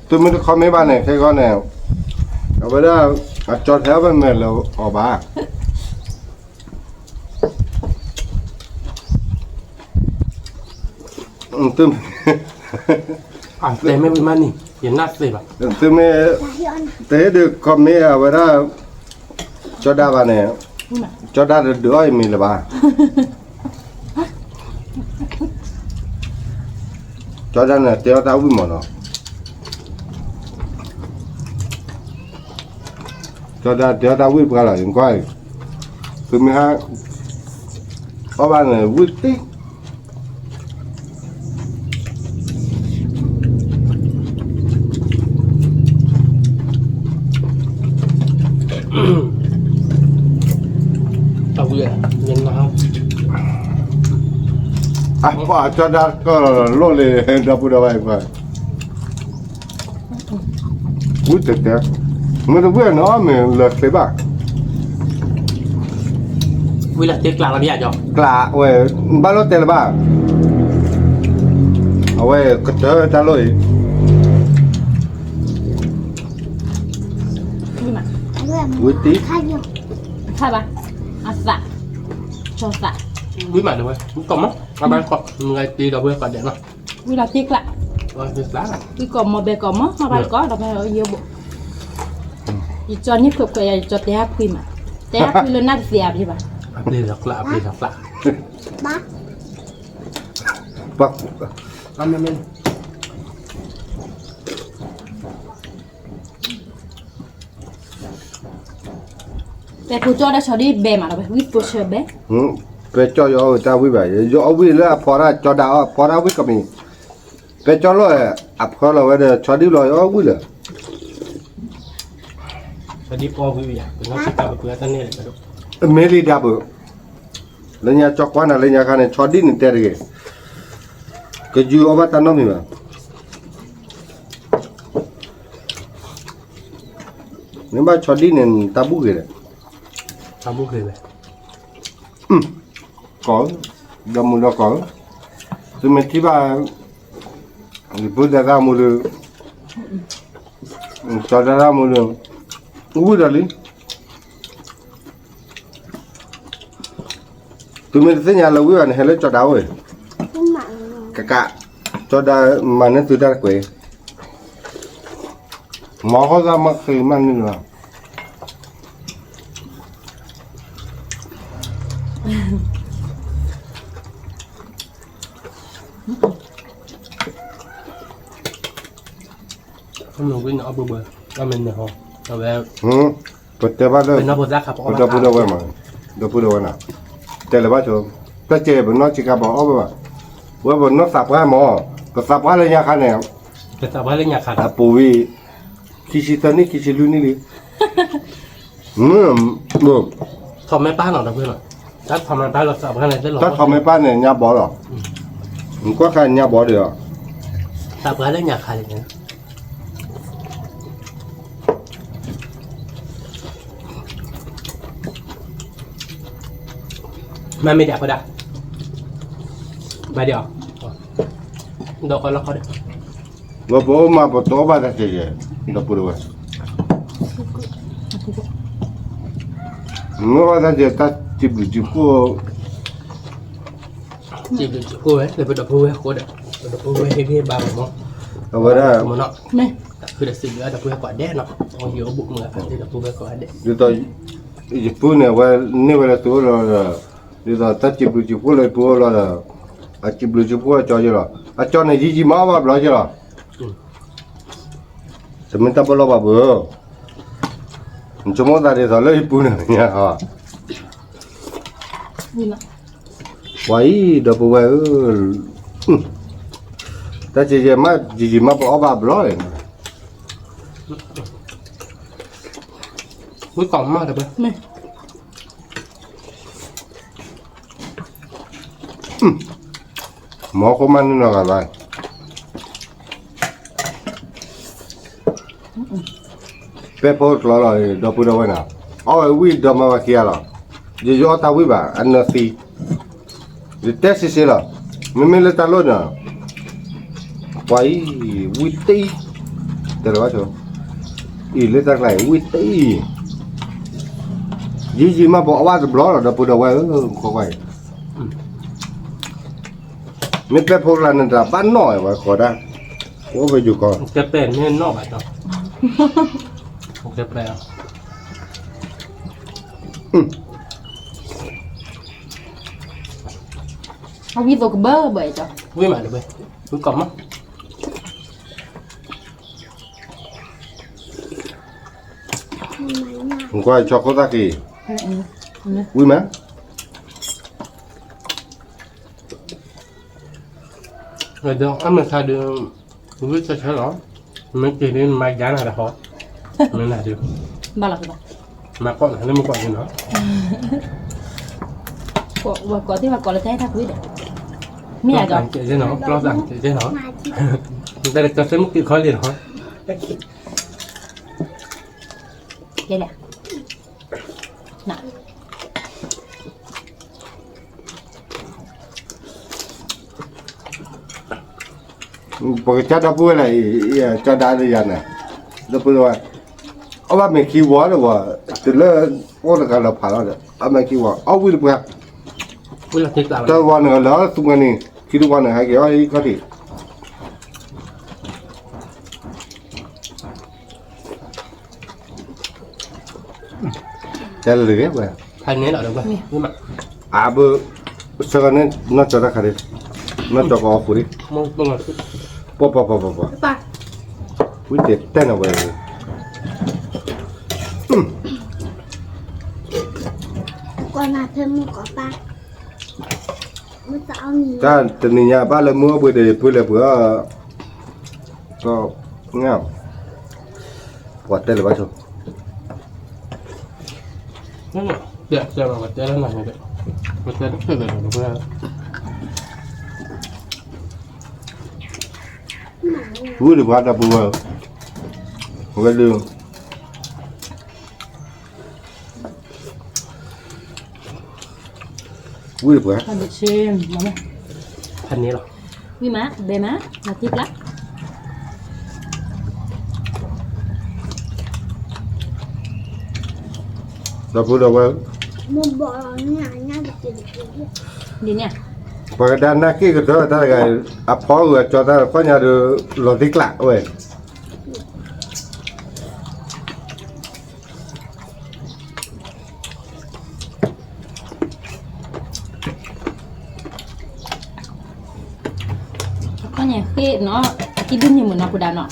သုမ့ၢ်တ comment ဘၣ်န့ၣ် ခဲကီန့ၣ် အဝဲဒၣ် အကၠီထဲအီၣ်ဘၣ်မ့ၤလၢအီၤဘၣ်. သုမ့ၢ်, အတဲမ့ၢ်ဝံၤမးန့ၣ် ယနၢ်သ့ဘၣ်. သုမ့ၢ်, တဟ့ၣ်ဒုး comment အဝဲဒၣ် ကၠီဒါဘၣ်န့ၣ်, ကၠီဒါတဒုးအီၣ်အံၤမ့ၢ်လၢၤဘၣ်. ကၠီဒါန့ၣ် တဲအီၣ်တၢ်ဝံၣ်မးနီၤ. ကၠီဒါတဲအီၣ်တၢ်ဝံၣ်ပှၤလီၤ ယကွၢ်အံၤ, သုမ့ၢ်ဟး အီၣ်ဘၣ်န့ၣ် ဝံၣ်တံၢ် တၢ်ဝံၣ်, အပှၤကၠီဒါကီၢ်လိၣ်လံ ဒီပုၢ်ဒီဝဲၢ်ပှၤ, ဝံၣ်တဲတဲ, မ့ၢ်တဝံၣ်န့ၣ်အီၣ်မ့ၢ်လၢၤချ့ဘၣ်. ဝံၣ်လၢတ့ကျးလီၤဒ်ယၤကီ, ကျးဝဲ, ဘၣ်လိၣ်တဲလၢၤဘၣ်. အဝဲကတၢၢ်တၢ်လိၣ်အံၤ, ဝံၣ်တံၢ်, ခါဘၣ်, အသး, ကၠီသး, ဝံၣ်မးဒၣ်ဝဲ, ဝံၣ်ကီးမး, အဘၣ်ကီး, မ့ၢ်တ့ဒီပုၢ်ဝဲၢ်ကိးဂၤဒဲးနီၤ. ဝံၣ်လီၤတ့ကျး, ဝံၣ်ကီးမီၢ်ဘဲကီးမီၢ်, အဘၣ်ကီး, ဒီးဖဲယိဘိ, ယကၠီန့ၣ်ခွဲးခွဲးယၤ ယကၠီတဲဟးဖှံမး, တဲဟးဖှံလၢနၢ်တသ့အါဘၣ်, အပျ့ၤလီၤကျး အပျ့ၤလီၤကျး, ပှၤ ပဲကၠီဒီးဆီဒံၣ်ဘဲမးဒီး ဝံၣ်ဖိဆၢဘဲ, ပဲကၠီယအီၣ်ဝံၣ်တၢ်ဝံၣ်ဘၣ်, ယအီၣ်ဝံၣ်လၢအဖီတၢ်ကၠီဒါအီၣ် ဖီတၢ်ဝံၣ်ကီးမံၤ, ပဲကၠီလီၤ, အဖီလီၤဝဲဒီးဆီဒံၣ်လီၤ ယအီၣ်ဝံၣ်လၢ ဆီဒံၣ်ပီဝံၣ်ယၤ, မ့ၢ်လံဒါပူၤ, လၢညါကၠီကွၢ်နၤလၢညါခါန့ၣ် ဆီဒံၣ်န့ၣ်တဲတဂ့ၤ, ကယူၤအီၣ်ဘၣ်တၢ်နီတမံၤဘၣ်. မ့ၢ်ဘၣ်ဆီဒံၣ်န့ၣ် တၢ်ဘူၣ်ဂ့ၤဒီး, တၢ်ဘူၣ်ဂ့ၤဝဲ, ကီး, ဒီမုၢ်ဒီကီး, သုမ့ၢ်ထံၣ်ဘၣ်, ယပုၢ်ဒီးသးမူဒီး, ကၠီဒီးသးမူဒီး, ဝံၣ်ဒီးလံ. သုမ့ၢ်တသ့ၣ်ညါလၢဝံၣ်ဘၣ်န့ၣ် ဟဲလၢကၠီဒါအိၣ်, ကကး, ကၠီဒါမၤန့ၢ်သုတၢ်တကွဲး, မၤဃီသးမၤဃ့မၤန့ၢ်လီၤ. မ့ၢ်ဝံၣ်န့ၣ်အီၣ်ဘၢဘၢ, အီၣ်မ့ၢ်န့ၣ်ဟီ, အဝဲ, ပတဲဘၣ်လၢ, ပဒီပုၢ်ဒီဝဲၢ်မး, ဒီပုၢ်ဒီဝဲၢ်နၤ, တဲလၢၤဘၣ်ဆိ, တၢ်ကဲပနီၢ်ဆံးကါဘၣ်အီၣ်ဘၢဘၣ်, ဝဲပနီၢ်သးပှၢ်မး, ပသးပှၢ်လၢညါခါန့ၣ်, ပသးပှၢ်လၢညါခါ, အပူၤဝံၤ, ခံဆံသၢနံၣ် ခံဆံလွံၢ်နံၣ်လံ, မ့ၢ်, ထီၣ်မ့ၢ်ပၢ်နီၤ ဒီပုၢ်နီၤ, တၢ်ထီၣ်မ့ၢ်ပၢ်လီၤသးပှၢ်န့ၣ်, တၢ်ထီၣ်မ့ၢ်ပၢ်န့ၣ် ညါဘီလီၤ, ကွၢ်ခါညါဘီဒီး, သးပှၢ်လၢညါခါန့ၣ် မ့မ့ၢ်ဒၣ်ဃိဒၣ်, ဘၣ်ဒီး, ဒီးကလီခီဒီး, ဒီးပအိၣ်မးပတအီၣ်ဘၣ်တၢ်စဲးယဲၢ်, ဒီပုၢ်ဒီဝဲၢ်, မ့ၢ်ဘၣ်တၢ်စဲး တၢ်စံးဘျုးစံးဖှိၣ် စံးဘျုးစံးဖှိၣ်ဝဲ လၢပဒီပုၢ်ဝဲၢ်အဃိဒီး, ပဒီပုၢ်ဝဲၢ်ဟ့ၣ်ဂံၢ်ဟ့ၣ်ဘါမး, အဝဲဒၣ်, မ့ၢ်, တၢ်ခုဒီးစံးဘျုးအဒီပုၢ်ဝဲၢ်ကိးဂၤဒဲးနီၤ, ယအိၣ်ဘူးမုာ်အသးဒီးဒီပုၢ်ဝဲၢ်ကိးဂၤဒဲး, ဒ်သိး, ယပုၢ်န့ၣ် အဝဲန့ၢ်ဝဲလၢသုအိၣ်လီၤဒီး, ဒ်သိးတၢ်စံးဘျုးစံးဖှိၣ်လၢယပုၢ်အိၣ်လီၤဒီး, အစံးဘျုးစံးဖှိၣ်အကၠီယလီၤ, အကၠီန့ၣ် ယံာ်ယံာ်မးအီၣ်ဘၣ်ဘျီကလီၤ, တမ့ၢ်တၢ်ဘၣ်လီၢ်ဘၣ်ဘၢ နဆိကမိၣ်သးဒ်သိးလၢယပုၢ်န့ၣ်ညါ, ပှၤအံၤ ဒီပုၢ်ဝဲၢ်ဧၢ, တၢ်စံးယဲၢ်မး ယံာ်ယံာ်မးပအီၣ်ဘၣ်ဘျီန့ၣ်, ဝံၣ်ကီးမးတပၢၢ် မ့ၢ်ဃိမးန့ၣ်နီၢ်ဂၤဘၣ်, ပဲဖိတကျီလီၤ ဒီပုၢ်ဒီဝဲၢ်နၤ, အီၣ်ဝဲဝံၣ်ဒီးမၤဝဲခံဂၤလီၤ, ယယအီၣ်တၢ်ဝံၣ်ဘၣ် အနၢၤသံ, ယတဲစ့စ့လီၤ, မ့မ့ၢ်လၢတၢ်လိၣ်န့ၣ်, ပှၤအံၤ, ဝံၣ်တံၢ်, တဲလၢၤဘၣ်ဆိ, အံၤလၢတၢ်ကျါအံၤ ဝံၣ်တံၢ်, ယံာ်ယံာ်မးပအီၣ်ဘၣ်တဘျီလီၤ ဒီပုၢ်ဒီဝဲၢ်ဧၢ, ခိးကွၢ်အံၤ မ့ၢ်ပဲဖိကျါန့ၣ်တၢ်ဘၣ်နီၣ်ဝဲဃီဒၣ်, အိၣ်ဖဲယိၤကီၢ်, ကဲပဲၢ်မ့ၢ်နီၣ်ဘၣ်ဒီး, ကဲပဲၢ်, အဝံသိးကဘၢဘၢအံၤဒီး, ဝံမးတဘဲ, ဝံကီၢ်မး ကွၢ်ဆီခိၣ်သၣ်က့ၤ, ဝံမး, ဒီးအမဲာ်ခါဒီး, ဝံဆၢဆၢလီၤ, မ့ၢ်က့ၤဒ်မၤယါနၤတဟီ, မ့ၢ်နၤဒုး, ဘၣ်လီၤကဘၣ်, မၤကီၢ်နၤလၢမ့ၢ်ကီၢ်ဒ်နီၤ, ဝဲကိးသ့ၣ်ဝဲကိးလၢတၢ်ဟဲတၢ်ကွံဒီး, မ့ၢ်ယါဒီး, ပျီသးကဲနီၤ, ပျီသးကဲနီၤ, တၢ်တကသ့မ့ၢ်က့ၤခီလံနီၤ, ကဲလဲၣ်, န ပကစၢ်ဒီပုၢ်ဝဲၢ်လၢ ကၠီဒါလၢယၤန့ၣ်, ဒီပုၢ်ဝဲၢ်, အီၣ်ဘၣ်မ့ၤခံဝီဒီးဝဲ, တုၤလၢအိၣ်တဂၤလၢဖးလီၤဒီး အီၣ်မ့ၤခံဝီ အီၣ်ဝံၤတပှၢ်, တဝီန့ၣ်လၢသူမွဲန့ၣ်, ခံတဝီန့ၣ် ဟဲက့ၤအီၣ်ဟံၣ်ခီၣ်ထံး တဲလၢဂ့ၤဝဲ, ဖဲန့ၣ်လီၤဝဲ, အဘၣ်, ဆၢကန့ၣ် နီၢ်ကၠီတၢ်ခါဒံး, နီၢ်ကၠီကအီၣ်ဃုာ်ဒံး, ပှၤပှၤပှၤပှၤပှၤ, ဝံၤတဲတဲနၤဝဲ, တနံၤညါဘၣ်လၢမုၢ်အီၣ်ဘှံးဒီး ယပုၢ်လဲၤပှ့ၤအီၣ်, က, ပှၤတဲလၢၤဘၣ်ဆိ, ဝံၤဒီးပှၤဒီပုၢ်ဝဲၢ်, ဝဲဒုး ဝံၤဒီးပှၤ, ဖဲန့ၣ်လီၤ, ဝံၤမး ဘဲမး လီၤတံၢ်ကျါ, ဒီပုၢ်ဒီဝဲၢ်, ဒ်န့ၣ်, ပှၤကဒါနၢ်က့ၢ်ကတၢၢ်တၢ်တဂၤ, အဖီဂုာ်အကၠီတၢ်တခီညါဒီး, လီၤတံၢ်ကျါဝဲ ခီန့ၣ်ဃ့နီၤ, အကံၢ်ဒုၣ်န့ၣ်မုၢ်နီၤ ပူၤဒၣ်နီၤ,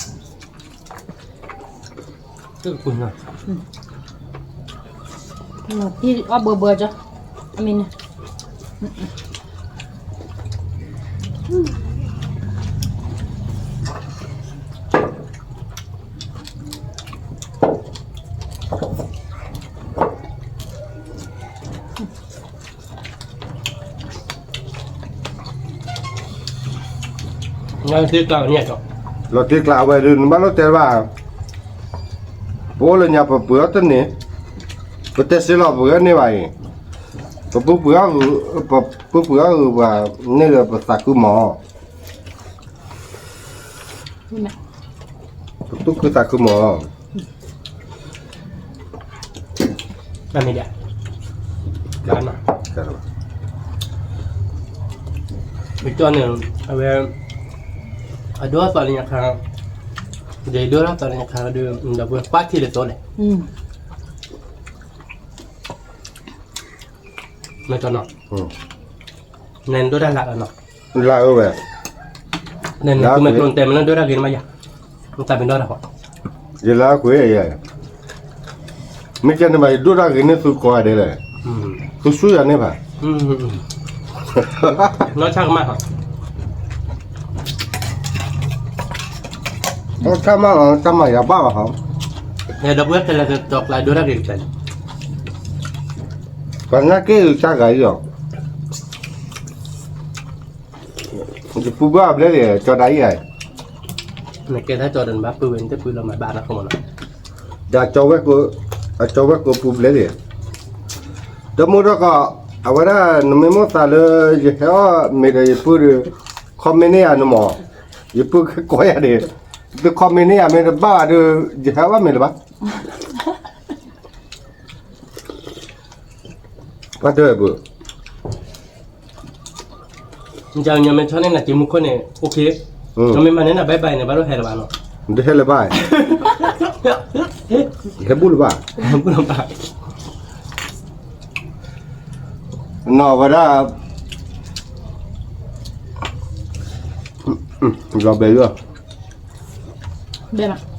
အီၣ်ဘှံးဘှံးကၠီ, အမ့ၢ်န့ၣ် လီၤတံၢ်ကျါဝဲဒုး နဘၣ်လိၣ်တဲဘၣ်, ပအိၣ်လၢညါပပှ့ၤအီၣ်တန့ၢ်, ပတဲစ့လီၤပှ့ၤအီၣ်န့ၢ်ဘၣ်အံၤ, ပပှ့ၤ, ပပှ့ၤအီၣ်ဂုၤပှၤ, န့ၢ်ဒီးပသးခုမီၤ, ပသူၣ်ခုသးခုမီၤ ကၠီန့ၣ်, အဝဲ, အဒိၣ်အသီလၢညါခါ, ဒ်ဒိၣ်ထီၣ်သီလၢညါခါဒီး ဒီပုၢ်ဝဲၢ်ကွၢ်ထံလၢသိးလဲၣ်, မ့ၢ်ကၠီနီၤ, နဒိၣ်တၢ်လၢအနီၤ, လၢအဝဲ, နသုမ့ၢ်ကျိၣ်တဲမ့ၢ်လၢဒိၣ်တၢ်ဂ့ၤန့ၣ်မးယၤ, နတၢ်မ့ၢ်ဒိၣ်တၢ်ဃီ, ယလၢအကွံာ်ယၤ, မ့ၢ်ကဲန့ၣ်ဘၣ် ယဒိၣ်တၢ်ဂ့ၤန့ၢ်သုကိးဂၤဒဲးလဲၣ်, သုဆူယၤန့ၣ်ဘၣ်, နီၢ်ဆၣ်ကမၣ်, နီၢ်ဆၣ်မး, တၢ်မၤယၤဘၣ်ဘၣ်ဟီ, ဒီပုၢ်ဝဲၢ်ခဲလၢာ်ကတီၤကျါဒိၣ်တၢ်ဂ့ၤကတၢၢ်န့ၣ်, ပှၤနၢ်က့ၢ်အုးတၢ်ဂၤအံၤလီၤ ယပူၤဘၣ်ဘျဲၣ်လံ ကၠီဒၤအံၤဧါ, နကဲထီၣ်ကၠီဒီးနဘၣ်ပုၢ်ဝဲၢ် နတပုၢ်လီၤမၤဘၣ်နီၢ်ခိမးနီၤ, ဒီးကၠီဝဲၢ်ကိ, အကၠီဝဲၢ်ကိပူၤဘျဲၣ်လံ, ဒီမိၢ်ဒီကီး, အဝဲဒၣ်နမ့ၢ်မိၣ်သးလၢ ယဟဲအီၣ်မ့ၤဒီးယပုၢ်ဒီး, comment န့ၢ်ယၤန့ၣ်မး, ယပုၢ်ကကိးယၤန့ၣ်, သု comment န့ၢ်ယၤ မ့ၢ်တဘၣ်ဘၣ်ဒီး ယဟဲအီၣ်ဘၣ်မ့ၤလၢၤဘၣ် ပှၤတဲဝဲဘၣ် ညီမ့ၢ်ဆီန့ၢ်နၤက့ၤမူခိၣ်န့ၣ် OK, ညီမ့ၢ်မၤန့ၢ်နၤ bye bye န့ၣ် ဘၣ်ဒိဟဲလၢၤဘၣ်နီၤ, တဟဲလၢၤဘၣ်, ဟဲဘူၣ်လၢၤဘၣ်, ဘူၣ်လၢၤဘၣ်, နီၤဝဲဒၣ်, လီၤဘဲလီၤ, ဘဲမး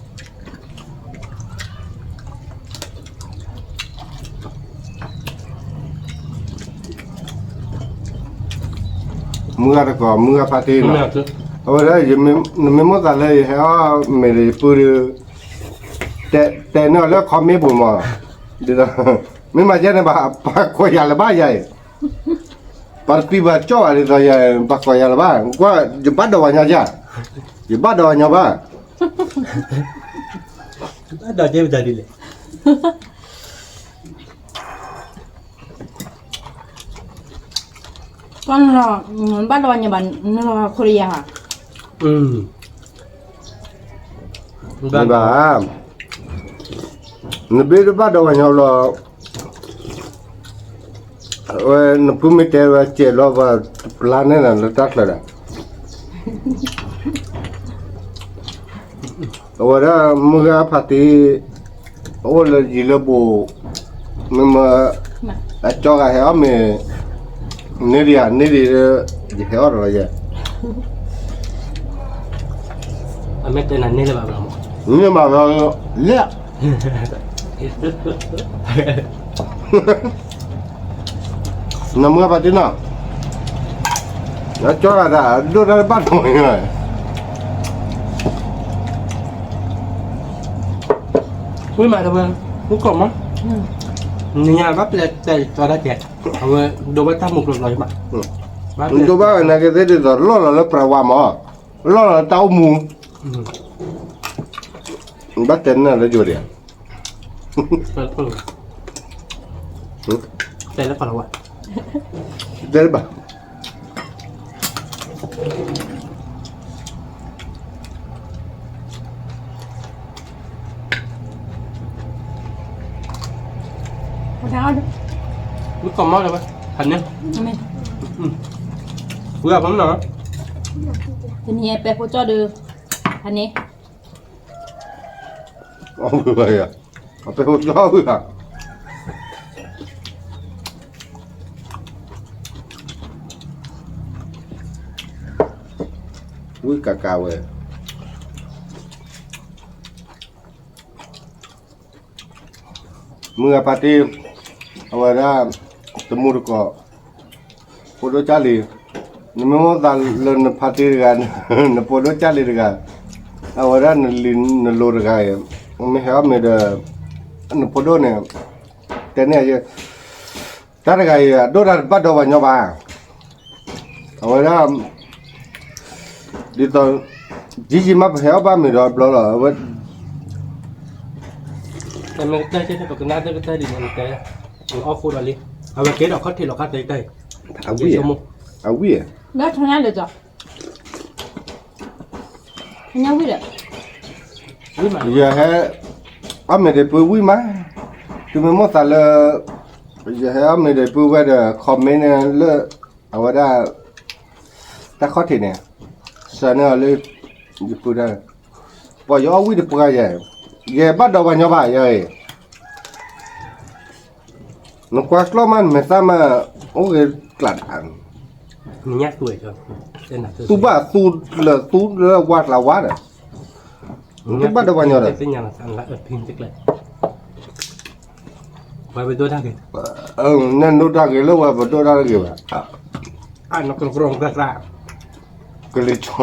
မုၢ်ဂၤတကိး မုၢ်ဂၤဖါတံၢ်နီၤ, အဝဲဒၣ် နမ့ၢ်မိၣ်သးလၢယဟဲအီၣ်မ့ၤဒီးယပုၢ်ဒီး, တဲန့ၢ်အီၤလၢ comment ပူၤမး, ဒ်သိး, မ့ၢ်မၤယဲန့ၣ်ဘၣ် ပှၤကိးယၤလၢၤဘၣ်ယၤအံၤ, ပှၤတပံၤပှၤကၠီၣ်ဘၣ်ဒ်သိးယၤ ပှၤကိးယၤလၢၤဘၣ်, ကွၢ် ယဘၣ်ဒိးဝဲညီယၤ, ယဘၣ်ဒိးဝဲညီဘၣ်, ဘၣ်ဒိးကဲပတၤဒ်လဲၣ် ပှၤနလီၤ, ဘၣ်ဒိးဝဲညီဘၣ်, နလီၤခိၣ်တယၤဧါ, ဘၣ်, နဘ့ၣ်တဘၣ်ဒိးဝဲညီလီၤ, ဝဲနပုၢ်မ့ၢ်တဲဝဲစဲးလီၤ ပှၤတပျၢ်န့ၢ်နၤလၢတၢ်ချၢဒီး အဝဲဒၣ်မုၢ်ဂၤဖါတံၢ်, အအိၣ်လၢယံၤလၢဘူး, မ့မ့ၢ်, အကၠီဂၤဟဲအီၣ်မ့ၤ, န့ၢ်ဒံးဧါ န့ၢ်ဒံး, ယဟဲအီၣ်ဒီးလီၤယဲ, အမ့ၢ်တဲနၤန့ၢ်လၢၤဘၣ်ဘျီမး, န့ၢ်ဘၣ်ဘျီ, လဲၣ် နမုၢ်ဂၤဖါတံၢ်နီၤ, နကၠီဂၤဒၣ် ဒိၣ်တၢ်တဘၣ်ဒိးဝဲညီ, ဝံၤမးတဝဲ, မူကီၢ်မး, နညါဘၣ်ပျဲတဲကၠီတၢ်ကဲ, အဝဲဒိးဘၣ်တၢ်မူကျိၤကျိၤယမး, ဒိးဘၣ်ဝဲနာ်က့သ့ၣ်ဒ်သိး လီၢ်လီၤလၢပြးဝါမး, လီၢ်လီၤလၢတၢ်အိၣ်မူ, ဘၣ်တဲနၤလၢယိၤဒံးဧါ တဲလၢပှၤလီၤဝဲ, တဲလၢဘၣ်, မုၢ်ကီၢ်မးလၢၤဘၣ်, ဟးန့ၣ်, ဝံၤအဖီမနီၤ, တနံၤပဲဖိကၠီဒီး, ဟးန့ၣ် အဝဲယၤ, အပဲဖိကၠီဝံၤဧါ, ဝံၤကးကးဝဲ, မုၢ်ဂၤဖါတံၢ်, အဝဲဒၣ်, တမူတကိး, ဖိဒိၣ်ကၢ်လံၤ, နမ့ၢ်မိၣ်သးလၢနဖါတံၢ်တဂၤ, နဖိဒိၣ်ကၢ်လံၤတဂၤ, အဝဲဒၣ်နလံၤနလိၤတဂၤအံၤ, မ့ၢ်ဟဲအီၣ်မ့ၤဒီး, နဖိဒိၣ်န့ၣ်, တဲန့ၢ်ယဲ, တၢ်တဂၤအံၤ အဒိၣ်တၢ်တဘၣ်ဒိးဝဲညီဘၣ်, အဝဲဒၣ် ဒ်သိး, ယံာ်ယံာ်မးပဟဲအီၣ်ဘၣ်မ့ၤဒီး ဘျီလီၤ, အဝဲ, တမ့ၢ်ကတၢၢ်ကဲ ပကနၣ်တကတၢၢ်ဒ်န့ၣ် နတဲ, နအီၣ်ဃိဒီးလံ, အဝဲကဲဒီးခီၣ်ထံးလီၤခါသဲတၢ်အံၤ, အဝံၣ်, အဝံၣ်, လၢထီညါလၢာ်ကီး, ထီညါဝံၣ်ဒီး, ယဟဲ, အီၣ်မ့ၤဒီးပုၢ်ဝံၣ်မး, သုမ့ၢ်မိၣ်သးလၢ, ယဟဲအီၣ်မ့ၤဒီးပုၢ်ဝဲဒီး comment န့ၣ်လၢ, အဝဲဒၣ်, တၢ်ခီၣ်ထံးန့ၣ်, စၢၤန့ၢ်အီၤလၢ, ယပုၢ်ဒၣ်, ပှၤယအီၣ်ဝံၣ်တပှၢ်ယဲ, ယဘၣ်ဒိးဝဲညီဘၣ်ယဲအံၤ, နကွၢ်ကျီၢ်မး နမဲာ်သၣ်မး, အိၣ်ဂ့ၤကျးတခါ, သူဘၣ်သူလၢသူလၢဝါကျးဝါဒီး, တဘၣ်ဒိးဝဲညီဒီး, နဒိၣ်တၢ်ဂ့ၤလၢဝဲပဒိၣ်တၢ်တဂ့ၤဘၣ်, ကလံၤ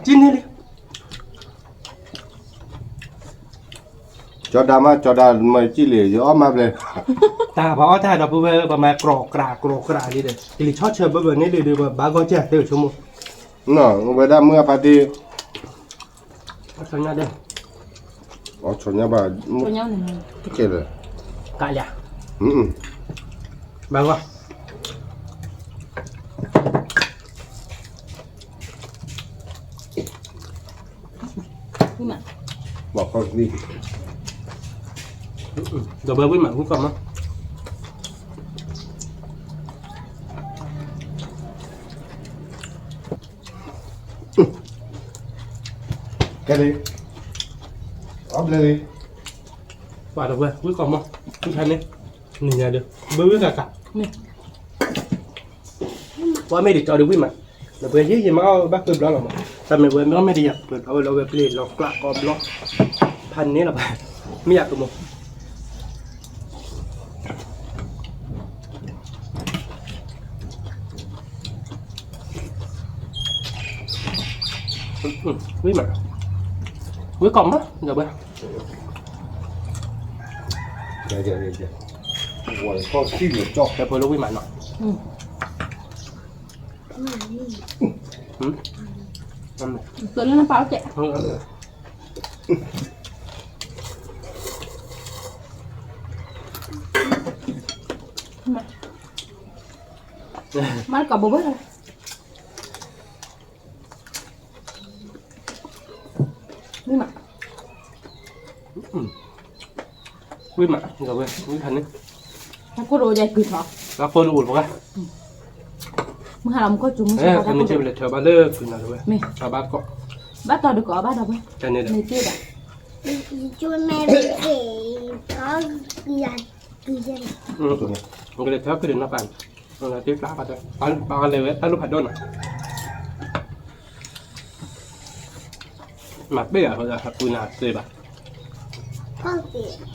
ဆီ, ကၠီဒါမး ကၠီဒါမး ကံၣ်လံ ယအီၣ်မးဘျဲၣ်, တၢ်ပှၤအီၣ်တၢ်ဒီးပုၢ်ဝဲၢ် ပမၤကြီကြးကြီကြးဒ်ဒီး ကလံၤဆီဆၢဘၢဘၢန့ၣ်ဒီး ပဘၣ်ဂီၢ်ကၢ်သ့ဆိကမိၣ်, ဝဲဒၣ်မုၢ်အဖါတံၢ်, အီၣ်ဆီညၣ်ဘၣ်, ကဲလၢ, ကလံၤ, ဘၣ်ဂီၢ် ဒီးဘၣ်ဝံၣ်မး ဝံၣ်ကီၢ်မး, ကဲလံ, အဘျဲလံ, ပှၤတဝဲ ဝံကိးမီၢ်, ဝံခါန့ၣ်, နံၤညါဒီး ဘၣ်ဝံကကး, ပှၤမ့ၢ်ဒံးကၠီဒုးဝံမး, ဒီးပှၤယံာ်ယံာ်မးအီၣ်ဘၣ်ဃုဘျီလီၤမး, တၢ်မ့ၢ်ဝဲမ့ၢ်အီၣ်မ့ၢ်ဒံးယၤ ပှၤဘျီဝဲလီၤဝဲပျ့ၤလီၤကျးကိးဘျီ, ဖးန့ၣ်လီၤဘၣ်, မ့ၢ်ယၤကမိၢ် ဝံမး, ဝံကိးမီၢ်, ဒီးဝဲ, ဝဲဖိလၢဝံမးနီၤ, မ့ၢ်ကိးဘိဘၣ်လီၤ, ဝံမး, ဝံမး, ဝံခါန့ၣ်, တၢ်ခိၣ်တအိၣ်ဒ်ကုၢ်ထီၣ်, တၢ်ခိၣ်တအိၣ်တပှၤ, မုၢ်ဟါလီၤမူခိၣ်စူၤမုၢ်ဆါ, မ့ၢ်လဲၤထၢဘၣ်လၢကုၢ်နၤတဝဲ, မ့ၢ်, ဘၣ်တီၢ်ဒုးကိးဘၣ်ဒီးဝဲ, တၢ်န့ၣ်ဒီး, မ့ၢ်တ့ၢ်ဒီး, ကလဲၤထၢကုၢ်ဒီးနီၢ်ပၢ်, တ့ၢ်ဖျါဘၣ်ဒီး, ပာ်လဲၤဝဲတၢ်လိၣ်ဖးဒိၣ်နီၤ, မၤပ့ၢ်အီၤ ကုၢ်နၤသ့ဘၣ်, မ့ၢ်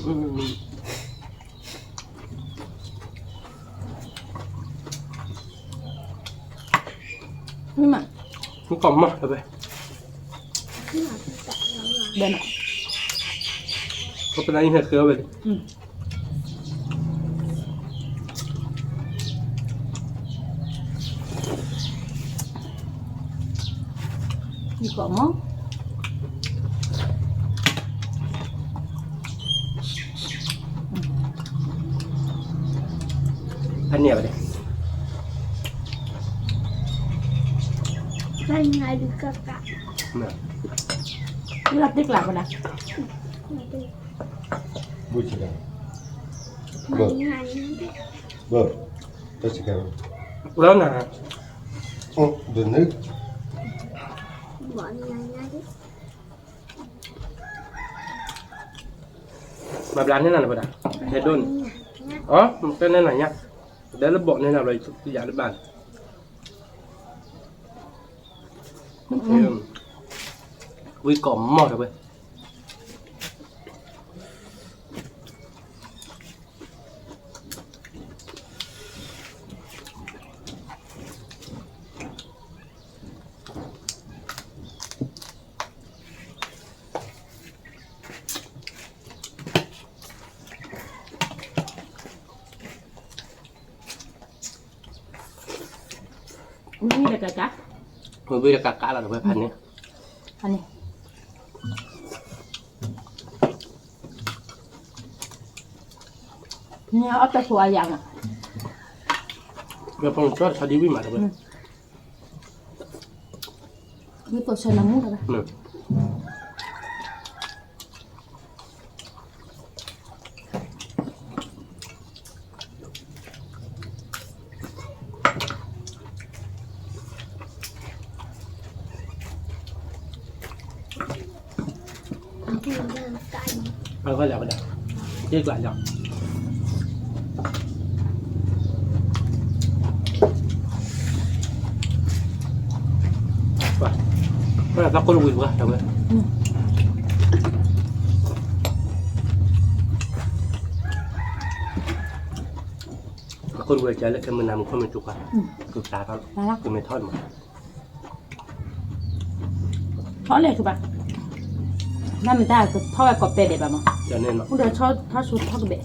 မး, မ့ၢ်ကိးမီၢ်တဝဲ, ဘဲနီၤ, ပနၢ်အံၤဟဲဃဲအီၣ်ဝဲ, မ့ၢ်ကိးမီၢ်, ဖဲန့ၣ်ဝဲဒၣ်, ဖဲန့ၣ်ဒုးကကး, လီၤတ့ကျးဝဲဒၣ်, ဘၣ်, ဘၣ်, တၢ်စကဲ, လီၤနၤ, ဒ်န့ၣ်, မၤဘျါန့ၢ်နၤလၢဝဲဒၣ်, ဟဲဒိၣ်န့ၣ်, အၢ မ့ၢ်တဲန့ၢ်နၤညါ, ဒဲလၢဘီၣ်န့ၢ်နၤဘျီယၤတဘၣ်န့ၣ်, ဝံကိးမီၢ်တဝဲ ဝံၤဒီးကကး, ဝံၤဒီးကကးလီၤ တဝဲဖးန့ၣ်, ဖးန့ၣ်, န့ၣ်အီၣ်တၢ်ဖိအယၤမး, ဝဲဖးန့ၣ်ကၠီတခါဒ်ဝံၣ်မးတဝဲ, ဝံၣ်သိးဆၢနၤမူတဝဲ, အဝဲလၢဝဲဒၣ်, တ့ကျးလီၤ, တၢ်ကိၢ်တဝံၤတဝဲ, တၢ်ကိၢ်တဝံၤကလဲၣ် ခဲမုၢ်နၤမူခိၣ်မ့ၢ်တူၢ်ခွါ, ကပျါထီၣ်လီၤ, ကမ့ၢ်ထီၣ်မး ထီၣ်လဲၣ်ကဘၣ်, နမ့ၢ်တၢ်ကထီၣ်ဝဲကိးပဲဒဲးဘၣ်မး, အိၣ်ဒီးထီၣ်ဆိထီၣ်ကဘဲး,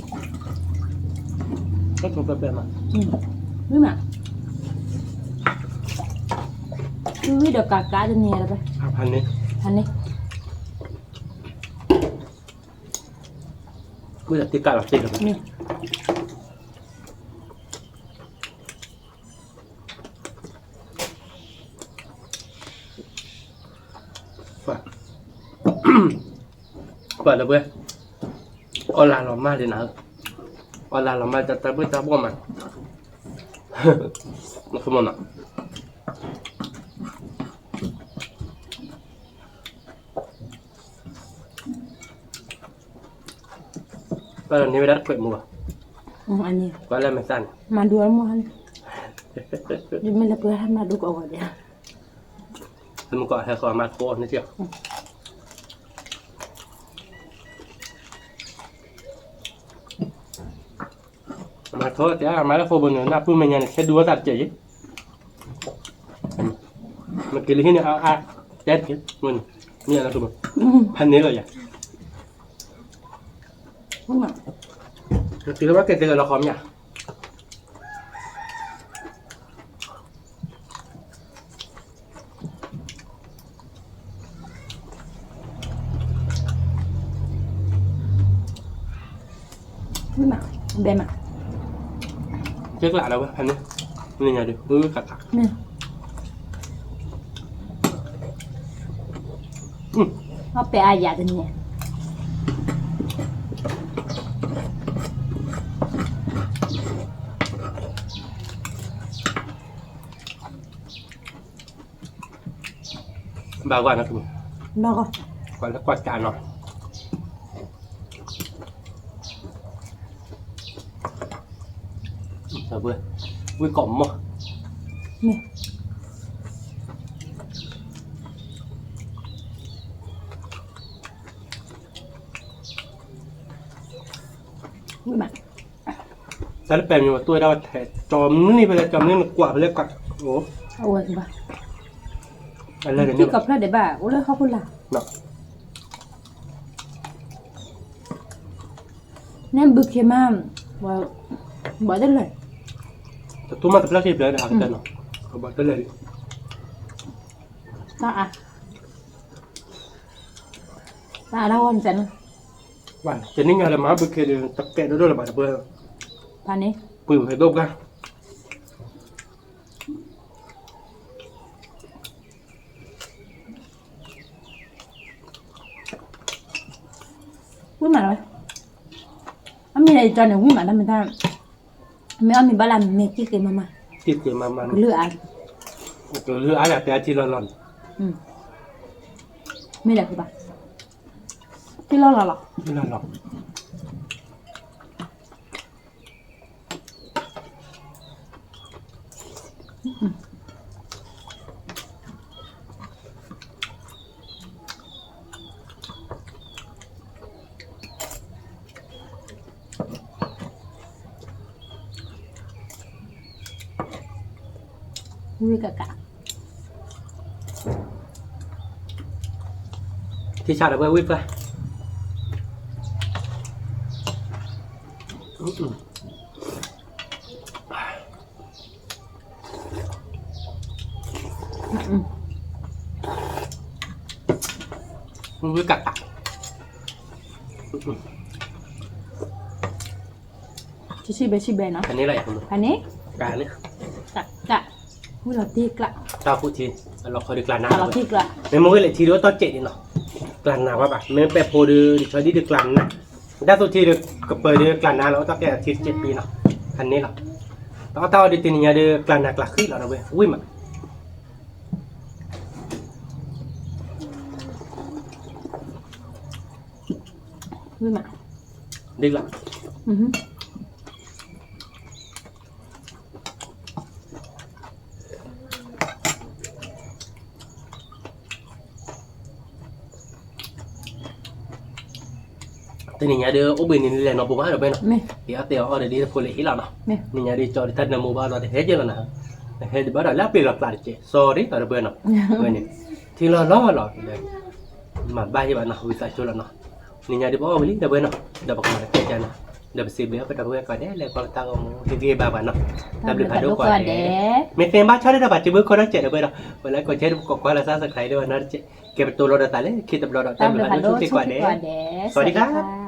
ထီၣ်ဆိပဲပဲမး, ဝံၤမး, ဝံၤဒီးကကးတန့ၢ်လၢၤဘၣ်, ဖးန့ၣ်, ဝံၤဒီးတ့ကးလီၤတ့လီၤ, ပှၤလၢပှဲၤ, အီၣ်လၢလီၤမၢ်လံနၤဧၢ, အီၣ်လၢလီၤမၢ်တၢ်တၢ်ဘှ့ၣ်တၢ်ဘှီၣ်မး, နခမီၢ်နီၤ, တၢ်န့ၢ်ဝဲဒၣ်တခွဲးမူဘၣ်, ကွၢ်လၢမဲာ်သၣ်န့ၣ်, မၤဒူအမူဟါန့ၣ်, ယမ့ၢ်လဲၤပှဲၤဟါမၤဒူကီးဂီၤဒဲး, မ့ၢ်ကီးဟဲဃီမၤထိန့ၣ်, မၤထိတဲ မၤလၢဃိဘိန့ၣ် နၢ်ပၢၢ်မဲာ်ညါန့ၣ် ခဲဒူဝဲသးတကဲးယံၤ, မ့ၢ်က့ၤလၢဟံၣ်န့ၣ် အါအါ, တဲတက့ၢ်, မ့ၢ်လၢဃိဘိ, ဖးန့ၢ်လီၤယၤ, က့ၤလၢဘၣ်က့ၤတဂၤလီၤဃီမ့ၢ်ဧါ. ဘဲမး, ကဲကျးလီၤဝဲဖဲန့ၣ်, နညါဒီး ဝဲခးခး, အပဲအါယၤတန့ၣ် ဘၣ်ကွၢ်နီၤ, ကွၢ်လၢကွၢ်ကးနီၤ, ဝံၢ်ကိးမီၢ်, တၢ်လၢပဲာ်မံၤဝဲ တိၢ်ဝဲဒၣ်ဝဲထဲ ကၠီမနုၤဖဲလဲၣ် ကၠီမနုၤနကွၢ်ဖဲလဲၣ်ကွၢ်, အဝဲဘၣ်, အလဲၣ် ထံကီၢ်ဖျၢၣ်ဒဲးဘၣ် အိၣ်လၢဟီၣ်ခိၣ်လာ်, နဲဘုခ့မး, ဘၣ်တလဲၣ်, တထူၣ်မးတဖျၢၣ်ခံဖျၢၣ်ဒီး အကတၢၢ်နီၤ, ဘၣ်တလဲၣ်, တၢ်အါ, တၢ်အါဒၣ်ဝဲန့ၣ်, တနံၣ်ညါလၢမၤဘုခ့ဒီး တကဲဒိၣ်ဒိၣ်လၢၤဘၣ်တပှဲၤ, ဖးန့ၣ်, ပှ့ၤဝဲဒိၣ်ပှၢ် ဝံၣ်မးလီၤ, အမ့ၢ်လၢယကၠီန့ၣ် ဝံၣ်မးတၢ်မ့ၢ်တၢ်, မ့ၢ်အီၣ်မ့ၤဘၣ်လၢမ့ၢ်ကံၣ်ဃ့မးမး, ကံၣ်ဃ့မးမး, ကလုၢ်အါ, ကလုၢ်အါယၤတဲအထံလီၤလီၤန့ၣ်, မ့ၢ်လဲၤဃုဘၣ်, ထံလီၤလီၤလီၤ, ထံလီၤလီၤ ဝံၣ်ကကး, ထံဆးဒီးဝဲဝံၣ်ပှၢ်, ဝံၣ်ကကး, ဆံးဆံးဘဲဆံးဘဲနီၤ, ဖဲန့ၣ်လီၤ, ဖဲန့ၣ်, ကး, ဝံၣ်လီၤတံၢ်ကျး, တၢ်ဖိထံ, အလီၤခီဒုးကျးနး, မ့ၢ်မ့ၢ်ဝံၣ်လဲၤထံဒုးအတီၢ်စဲးန့ၣ်နီၤ, ကျးနးဝဲဘၣ်, မ့ၢ်ပဲာ်ဖိဒုး ဒုးဆီဒံၣ်ဒုးကျးနး, တၢ်သူထံဒုး ကပၢၤဒုးကျးနးလီၤ အတီၢ်ကဲအထံတစဲးပံနီၤ, ဖဲန့ၣ်လီၤ, တၢ်အီၣ်တၢ်အီဒုးတနံၤညါဒုး ကျးနးကျးဃံလီၤဒီးဝဲ ဝံၣ်မး ဝံၣ်မး, ဒ်လီၤ, တနံၤညါဒုး အိၣ်ဘှံးနံၤလံလဲၣ်နီၤ ပူၤဘၣ်ဒီးဘဲနီၤ, ယအီၣ်တဲအီၤအီၣ်ဒီးဒ်တဖိလၢဟံၣ်လီၤနီၤ, နံၤညါဒုး ကၠီဒုးတၢ်နၢမူဘၣ်ဒီး တဟဲက့ၤလီၤနၤ, ဟဲဒုးဘၣ်ဒီးလၢအပျ့ၤလီၤကျးတက့ၢ် sorry ဒီးဘဲနီၤ, ဝဲန့ၣ်, ထံလီၤလီၤလီၤ မၤဘၣ်ဟ့ၣ်ဘၣ်နီၤ ဝံသးစူၤလီၤနီၤ, နံၤညါဒုးပအီၣ်ဝံၤလံဒီးဘဲနီၤ, ဒီးပကမၤတကဲကၢ်နီၤ, ဒီးပစံးဘျုးအီၣ်ပတၢ်ဖိကိးဂၤဒဲး လၢကွၢ်လၢတၢ်ဂီၤမူ ဟ့ၣ်ဂံၢ်ဘါဘၣ်နီၤ, တၢ်ဘျုးဖးဒိၣ်ကိးဂၤဒဲး, မ့ၢ်သ့ဘၣ်ဆီဒၣ်တၢ်ဘၣ်စံးဘျုးခိၣ်ဒီးစဲးဒီးဘဲဒီး, ပလဲၤကိးဆဲး ပကိးကွၢ်လၢ subscribe ဒီးဝဲနီၤတက့ၢ်, ကဲပတိၤလီၤဒီးသးလၢခံတဘျီဒီး တၢ်ဘျုးဖးဒိၣ်ဆိၣ်ဂ့ၤကိးဂၤဒဲး, စဝၤဒံကါ